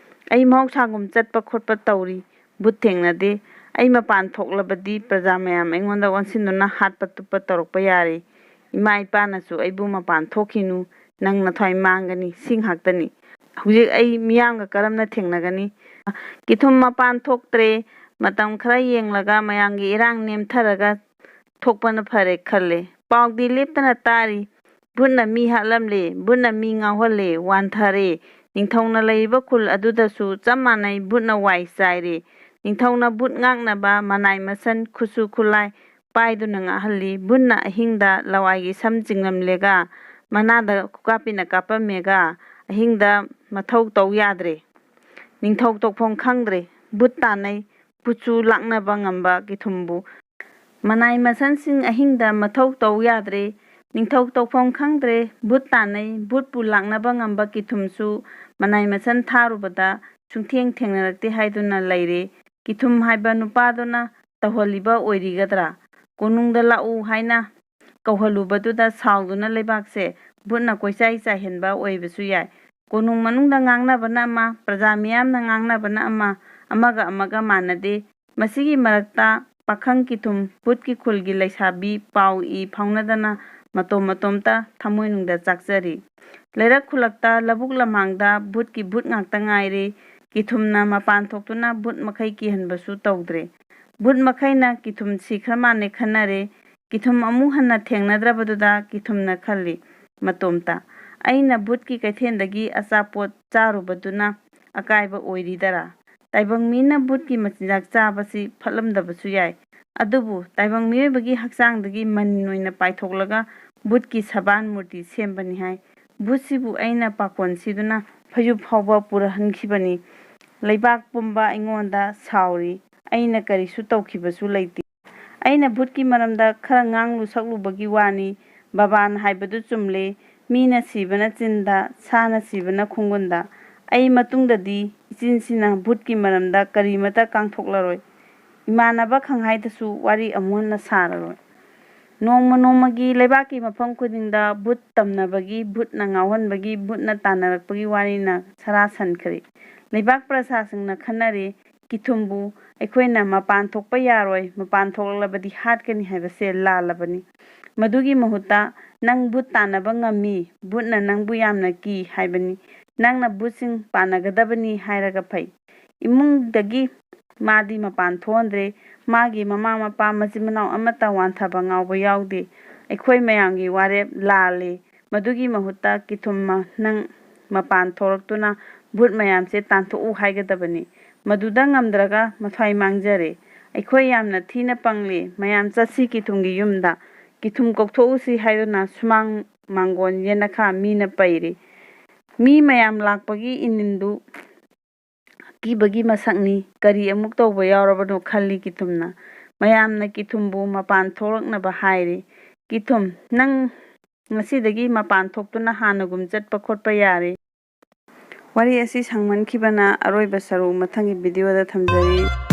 ꯑꯩ ꯃꯍꯧꯁꯥꯒꯨꯝ ꯆꯠꯄ ꯈꯣꯠꯄ ꯇꯧꯔꯤ, ꯚꯨꯠ ꯊꯦꯡꯅꯗꯦ꯫ ꯑꯩ ꯃꯄꯥꯟ ꯊꯣꯛꯂꯕꯗꯤ ꯄ꯭ꯔꯖꯥ ꯃꯌꯥꯝ ꯑꯩꯉꯣꯟꯗ ꯑꯣꯟꯁꯤꯟꯗꯨꯅ ꯍꯥꯠꯄ ꯇꯨꯞꯄ ꯇꯧꯔꯛꯄ ꯌꯥꯔꯦ꯫ ꯏꯃꯥ ꯏꯄꯥꯅꯁꯨ ꯑꯩꯕꯨ "ꯃꯄꯥꯟ ꯊꯣꯛꯈꯤꯅꯨ, ꯅꯪ ꯅꯊ꯭ꯋꯥꯏ ꯃꯥꯡꯒꯅꯤ", ꯁꯤ ꯉꯥꯛꯇꯅꯤ꯫ ꯍꯧꯖꯤꯛ ꯑꯩ ꯃꯤꯌꯥꯝꯒ ꯀꯔꯝꯅ ꯊꯦꯡꯅꯒꯅꯤ? ꯀꯤꯊꯨꯝ ꯃꯄꯥꯟ ꯊꯣꯛꯇ꯭ꯔꯦ꯫ ꯃꯇꯝ ꯈꯔ ꯌꯦꯡꯂꯒ ꯃꯌꯥꯝꯒꯤ ꯏꯔꯥꯡ ꯅꯦꯝꯊꯔꯒ ꯊꯣꯛꯄꯅ ꯐꯔꯦ ꯈꯜꯂꯦ꯫ ꯄꯥꯎꯗꯤ ꯂꯦꯞꯇꯅ ꯇꯥꯔꯤ꯫ ꯚꯨꯠꯅ ꯃꯤ ꯍꯥꯠꯂꯝꯂꯦ, ꯚꯨꯠꯅ ꯃꯤ ꯉꯥꯎꯍꯜꯂꯦ, ꯋꯥꯟꯊꯔꯦ꯫ ꯅꯤꯡꯊꯧꯅ ꯂꯩꯔꯤꯕ ꯈꯨꯜ ꯑꯗꯨꯗꯁꯨ ꯆꯞ ꯃꯥꯟꯅꯩ, ꯚꯨꯠꯅ ꯋꯥꯏ ꯆꯥꯏꯔꯦ꯫ ꯅꯤꯡꯊꯧꯅ ꯚꯨꯠ ꯉꯥꯛꯅꯕ ꯃꯅꯥꯏ ꯃꯁꯟ, ꯈꯨꯠꯁꯨ ꯈꯨꯠꯂꯥꯏ ꯄꯥꯏꯗꯨꯅ ꯉꯥꯛꯍꯜꯂꯤ꯫ ꯚꯨꯠꯅ ꯑꯍꯤꯡꯗ ꯂꯋꯥꯏꯒꯤ ꯁꯝ ꯆꯤꯡꯂꯝꯂꯦꯒ, ꯃꯅꯥꯗ ꯈꯨꯀꯥꯞꯄꯤꯅ ꯀꯥꯞꯄꯝꯃꯦꯒ, ꯑꯍꯤꯡꯗ ꯃꯊꯧ ꯇꯧ ꯌꯥꯗ꯭ꯔꯦ꯫ ꯅꯤꯡꯊꯧ ꯇꯧꯐꯝ ꯈꯪꯗ꯭ꯔꯦ꯫ ꯚꯨꯠ ꯇꯥꯟꯅꯩ꯫ ꯚꯨꯠꯁꯨ ꯂꯥꯛꯅꯕ ꯉꯝꯕ ꯀꯤꯊꯨꯝꯕꯨ꯫ ꯃꯅꯥꯏ ꯃꯁꯟꯁꯤꯡ ꯑꯍꯤꯡꯗ ꯃꯊꯧ ꯇꯧ ꯌꯥꯗ꯭ꯔꯦ꯫ ꯅꯤꯡꯊꯧ ꯇꯧꯐꯝ ꯈꯪꯗ꯭ꯔꯦ꯫ ꯚꯨꯠ ꯇꯥꯟꯅꯩ꯫ ꯚꯨꯠꯄꯨ ꯂꯥꯛꯅꯕ ꯉꯝꯕ ꯀꯤꯊꯨꯝꯁꯨ ꯃꯅꯥꯏ ꯃꯁꯟ ꯊꯥꯔꯨꯕꯗ ꯁꯨꯡꯊꯦꯡ ꯊꯦꯡꯅꯔꯛꯇꯦ ꯍꯥꯏꯗꯨꯅ ꯂꯩꯔꯦ꯫ ꯀꯤꯊꯨꯝ ꯍꯥꯏꯕ ꯅꯨꯄꯥꯗꯨꯅ ꯇꯧꯍꯜꯂꯤꯕ ꯑꯣꯏꯔꯤꯒꯗ꯭ꯔꯥ? ꯀꯣꯅꯨꯡꯗ ꯂꯥꯛꯎ ꯍꯥꯏꯅ ꯀꯧꯍꯜꯂꯨꯕꯗꯨꯗ ꯁꯥꯎꯗꯨꯅ ꯂꯩꯕꯥꯛꯁꯦ ꯚꯨꯠꯅ ꯀꯣꯏꯆꯥꯏ ꯆꯥꯏꯍꯟꯕ ꯑꯣꯏꯕꯁꯨ ꯌꯥꯏ꯫ ꯀꯣꯅꯨꯡ ꯃꯅꯨꯡꯗ ꯉꯥꯡꯅꯕꯅ ꯑꯃ, ꯄ꯭ꯔꯖꯥ ꯃꯤꯌꯥꯝꯅ ꯉꯥꯡꯅꯕꯅ ꯑꯃ, ꯑꯃꯒ ꯑꯃꯒ ꯃꯥꯟꯅꯗꯦ꯫ ꯃꯁꯤꯒꯤ ꯃꯔꯛꯇ ꯄꯥꯈꯪ ꯀꯤꯊꯨꯝ, ꯚꯨꯠꯀꯤ ꯈꯨꯜꯒꯤ ꯂꯩꯁꯥꯕꯤ, ꯄꯥꯎ ꯏ ꯐꯥꯎꯅꯗꯅ ꯃꯇꯣꯝ ꯃꯇꯣꯝꯇ ꯊꯃꯣꯏꯅꯨꯡꯗ ꯆꯥꯛꯆꯔꯤ꯫ ꯂꯩꯔꯛ ꯈꯨꯜꯂꯛꯇ, ꯂꯧꯕꯨꯛ ꯂꯝꯍꯥꯡꯗ ꯚꯨꯠꯀꯤ ꯚꯨꯠ ꯉꯥꯛꯇ ꯉꯥꯏꯔꯦ꯫ ꯀꯤꯊꯨꯝꯅ ꯃꯄꯥꯟ ꯊꯣꯛꯇꯨꯅ ꯚꯨꯠ ꯃꯈꯩ ꯀꯤꯍꯟꯕꯁꯨ ꯇꯧꯗ꯭ꯔꯦ꯫ ꯚꯨꯠ ꯃꯈꯩꯅ ꯀꯤꯊꯨꯝ ꯁꯤꯈ꯭ꯔ ꯃꯥꯜꯂꯦ ꯈꯟꯅꯔꯦ꯫ ꯀꯤꯊꯨꯝ ꯑꯃꯨꯛ ꯍꯟꯅ ꯊꯦꯡꯅꯗ꯭ꯔꯕꯗꯨꯗ ꯀꯤꯊꯨꯝꯅ ꯈꯜꯂꯤ ꯃꯇꯣꯝꯇ, "ꯑꯩꯅ ꯚꯨꯠꯀꯤ ꯀꯩꯊꯦꯜꯗꯒꯤ ꯑꯆꯥꯄꯣꯠ ꯆꯥꯔꯨꯕꯗꯨꯅ ꯑꯀꯥꯏꯕ ꯑꯣꯏꯔꯤꯗꯔꯥ? ꯇꯥꯏꯕꯪ ꯃꯤꯅ ꯚꯨꯠꯀꯤ ꯃꯆꯤꯟꯖꯥꯛ ꯆꯥꯕꯁꯤ ꯐꯠꯂꯝꯗꯕꯁꯨ ꯌꯥꯏ, ꯑꯗꯨꯕꯨ ꯇꯥꯏꯕꯪ ꯃꯤꯑꯣꯏꯕꯒꯤ ꯍꯛꯆꯥꯡꯗꯒꯤ ꯃꯅꯤꯟ ꯑꯣꯏꯅ ꯄꯥꯏꯊꯣꯛꯂꯒ ꯚꯨꯠꯀꯤ ꯁꯕꯥꯟ ꯃꯨꯔꯇꯤ ꯁꯦꯝꯕꯅꯤ ꯍꯥꯏ꯫ ꯚꯨꯠꯁꯤꯕꯨ ꯑꯩꯅ ꯄꯥꯈꯣꯟ ꯁꯤꯗꯨꯅ ꯐꯩꯖꯨꯞ ꯐꯥꯎꯕ ꯄꯨꯔꯍꯟꯈꯤꯕꯅꯤ꯫ ꯂꯩꯕꯥꯛ ꯄꯨꯝꯕ ꯑꯩꯉꯣꯟꯗ ꯁꯥꯎꯔꯤ꯫ ꯑꯩꯅ ꯀꯔꯤꯁꯨ ꯇꯧꯈꯤꯕꯁꯨ ꯂꯩꯇꯦ꯫ ꯑꯩꯅ ꯚꯨꯠꯀꯤ ꯃꯔꯝꯗ ꯈꯔ ꯉꯥꯡꯂꯨ ꯁꯛꯂꯨꯕꯒꯤ ꯋꯥꯅꯤ꯫ ꯕꯕꯥꯅ ꯍꯥꯏꯕꯗꯨ ꯆꯨꯝꯂꯦ꯫ ꯃꯤꯅ ꯁꯤꯕꯅ ꯆꯤꯟꯗ, ꯁꯥꯅ ꯁꯤꯕꯅ ꯈꯣꯡꯒꯨꯟꯗ꯫ ꯑꯩ ꯃꯇꯨꯡꯗꯗꯤ ꯏꯆꯤꯟꯁꯤꯅ ꯚꯨꯠꯀꯤ ꯃꯔꯝꯗ ꯀꯔꯤꯃꯠꯇ ꯉꯥꯡꯊꯣꯛꯂꯔꯣꯏ꯫ ꯏꯃꯥꯟꯅꯕ ꯈꯪꯍꯥꯏꯗꯁꯨ ꯋꯥꯔꯤ ꯑꯃꯨꯛ ꯍꯟꯅ ꯁꯥꯔꯔꯣꯏ"꯫ ꯅꯣꯡꯃ ꯅꯣꯡꯃꯒꯤ ꯂꯩꯕꯥꯛꯀꯤ ꯃꯐꯝ ꯈꯨꯗꯤꯡꯗ ꯚꯨꯠ ꯇꯝꯅꯕꯒꯤ, ꯚꯨꯠꯅ ꯉꯥꯎꯍꯟꯕꯒꯤ, ꯚꯨꯠꯅ ꯇꯥꯟꯅꯔꯛꯄꯒꯤ ꯋꯥꯔꯤꯅ ꯁꯔꯥ ꯁꯟꯈ꯭ꯔꯦ꯫ ꯂꯩꯕꯥꯛ ꯄ꯭ꯔꯖꯥꯁꯤꯡꯅ ꯈꯟꯅꯔꯤ, ꯀꯤꯊꯨꯝꯕꯨ ꯑꯩꯈꯣꯏꯅ ꯃꯄꯥꯟ ꯊꯣꯛꯄ ꯌꯥꯔꯣꯏ, ꯃꯄꯥꯟ ꯊꯣꯛꯂꯕꯗꯤ ꯍꯥꯠꯀꯅꯤ ꯍꯥꯏꯕꯁꯦ ꯂꯥꯜꯂꯕꯅꯤ꯫ ꯃꯗꯨꯒꯤ ꯃꯍꯨꯠꯇ ꯅꯪ ꯚꯨꯠ ꯇꯥꯟꯅꯕ ꯉꯝꯃꯤ, ꯚꯨꯠꯅ ꯅꯪꯕꯨ ꯌꯥꯝꯅ ꯀꯤ ꯍꯥꯏꯕꯅꯤ꯫ ꯅꯪꯅ ꯚꯨꯠꯁꯤꯡ ꯄꯥꯟꯅꯒꯗꯕꯅꯤ ꯍꯥꯏꯔꯒ ꯐꯩ꯫ ꯏꯃꯨꯡꯗꯒꯤ ꯃꯥꯗꯤ ꯃꯄꯥꯟ ꯊꯣꯛꯍꯟꯗ꯭ꯔꯦ꯫ ꯃꯥꯒꯤ ꯃꯃꯥ ꯃꯄꯥ ꯃꯆꯤꯟ ꯃꯅꯥꯎ ꯑꯃꯠꯇ ꯋꯥꯟꯊꯕ ꯉꯥꯎꯕ ꯌꯥꯎꯗꯦ꯫ ꯑꯩꯈꯣꯏ ꯃꯌꯥꯝꯒꯤ ꯋꯥꯔꯦꯞ ꯂꯥꯜꯂꯤ꯫ ꯃꯗꯨꯒꯤ ꯃꯍꯨꯠꯇ ꯀꯤꯊꯨꯝ ꯅꯪ ꯃꯄꯥꯟ ꯊꯣꯔꯛꯇꯨꯅ ꯚꯨꯠ ꯃꯌꯥꯝꯁꯦ ꯇꯥꯟꯊꯣꯛꯎ ꯍꯥꯏꯒꯗꯕꯅꯤ꯫ ꯃꯗꯨꯗ ꯉꯝꯗ꯭ꯔꯒ ꯃꯊ꯭ꯋꯥꯏ ꯃꯥꯡꯖꯔꯦ꯫ ꯑꯩꯈꯣꯏ ꯌꯥꯝꯅ ꯊꯤꯅ ꯄꯪꯂꯤ꯫ ꯃꯌꯥꯝ ꯆꯠꯁꯤ ꯀꯤꯊꯨꯝꯒꯤ ꯌꯨꯝꯗ꯫ ꯀꯤꯊꯨꯝ ꯀꯧꯊꯣꯛꯎꯁꯤ ꯍꯥꯏꯗꯨꯅ ꯁꯨꯃꯥꯡ ꯃꯥꯡꯒꯣꯟ ꯌꯦꯅꯈꯥ ꯃꯤꯅ ꯄꯩꯔꯤ꯫ ꯃꯤ ꯃꯌꯥꯝ ꯂꯥꯛꯄꯒꯤ ꯏꯅꯤꯟꯗꯨ ꯑꯀꯤꯕꯒꯤ ꯃꯁꯛꯅꯤ꯫ ꯀꯔꯤ ꯑꯃꯨꯛ ꯇꯧꯕ ꯌꯥꯎꯔꯕꯅꯣ ꯈꯜꯂꯤ ꯀꯤꯊꯨꯝꯅ꯫ ꯃꯌꯥꯝꯅ ꯀꯤꯊꯨꯝꯕꯨ ꯃꯄꯥꯟ ꯊꯣꯛꯂꯛꯅꯕ ꯍꯥꯏꯔꯤ꯫ ꯀꯤꯊꯨꯝ, ꯅꯪ ꯉꯁꯤꯗꯒꯤ ꯃꯄꯥꯟ ꯊꯣꯛꯇꯨꯅ ꯍꯥꯟꯅꯒꯨꯝ ꯆꯠꯄ ꯈꯣꯠꯄ ꯌꯥꯔꯦ꯫ ꯋꯥꯔꯤ ꯑꯁꯤ ꯁꯥꯡꯃꯟꯈꯤꯕꯅ ꯑꯔꯣꯏꯕ ꯁꯔꯨꯛ ꯃꯊꯪꯒꯤ ꯚꯤꯗꯤꯑꯣꯗ ꯊꯝꯖꯔꯤ꯫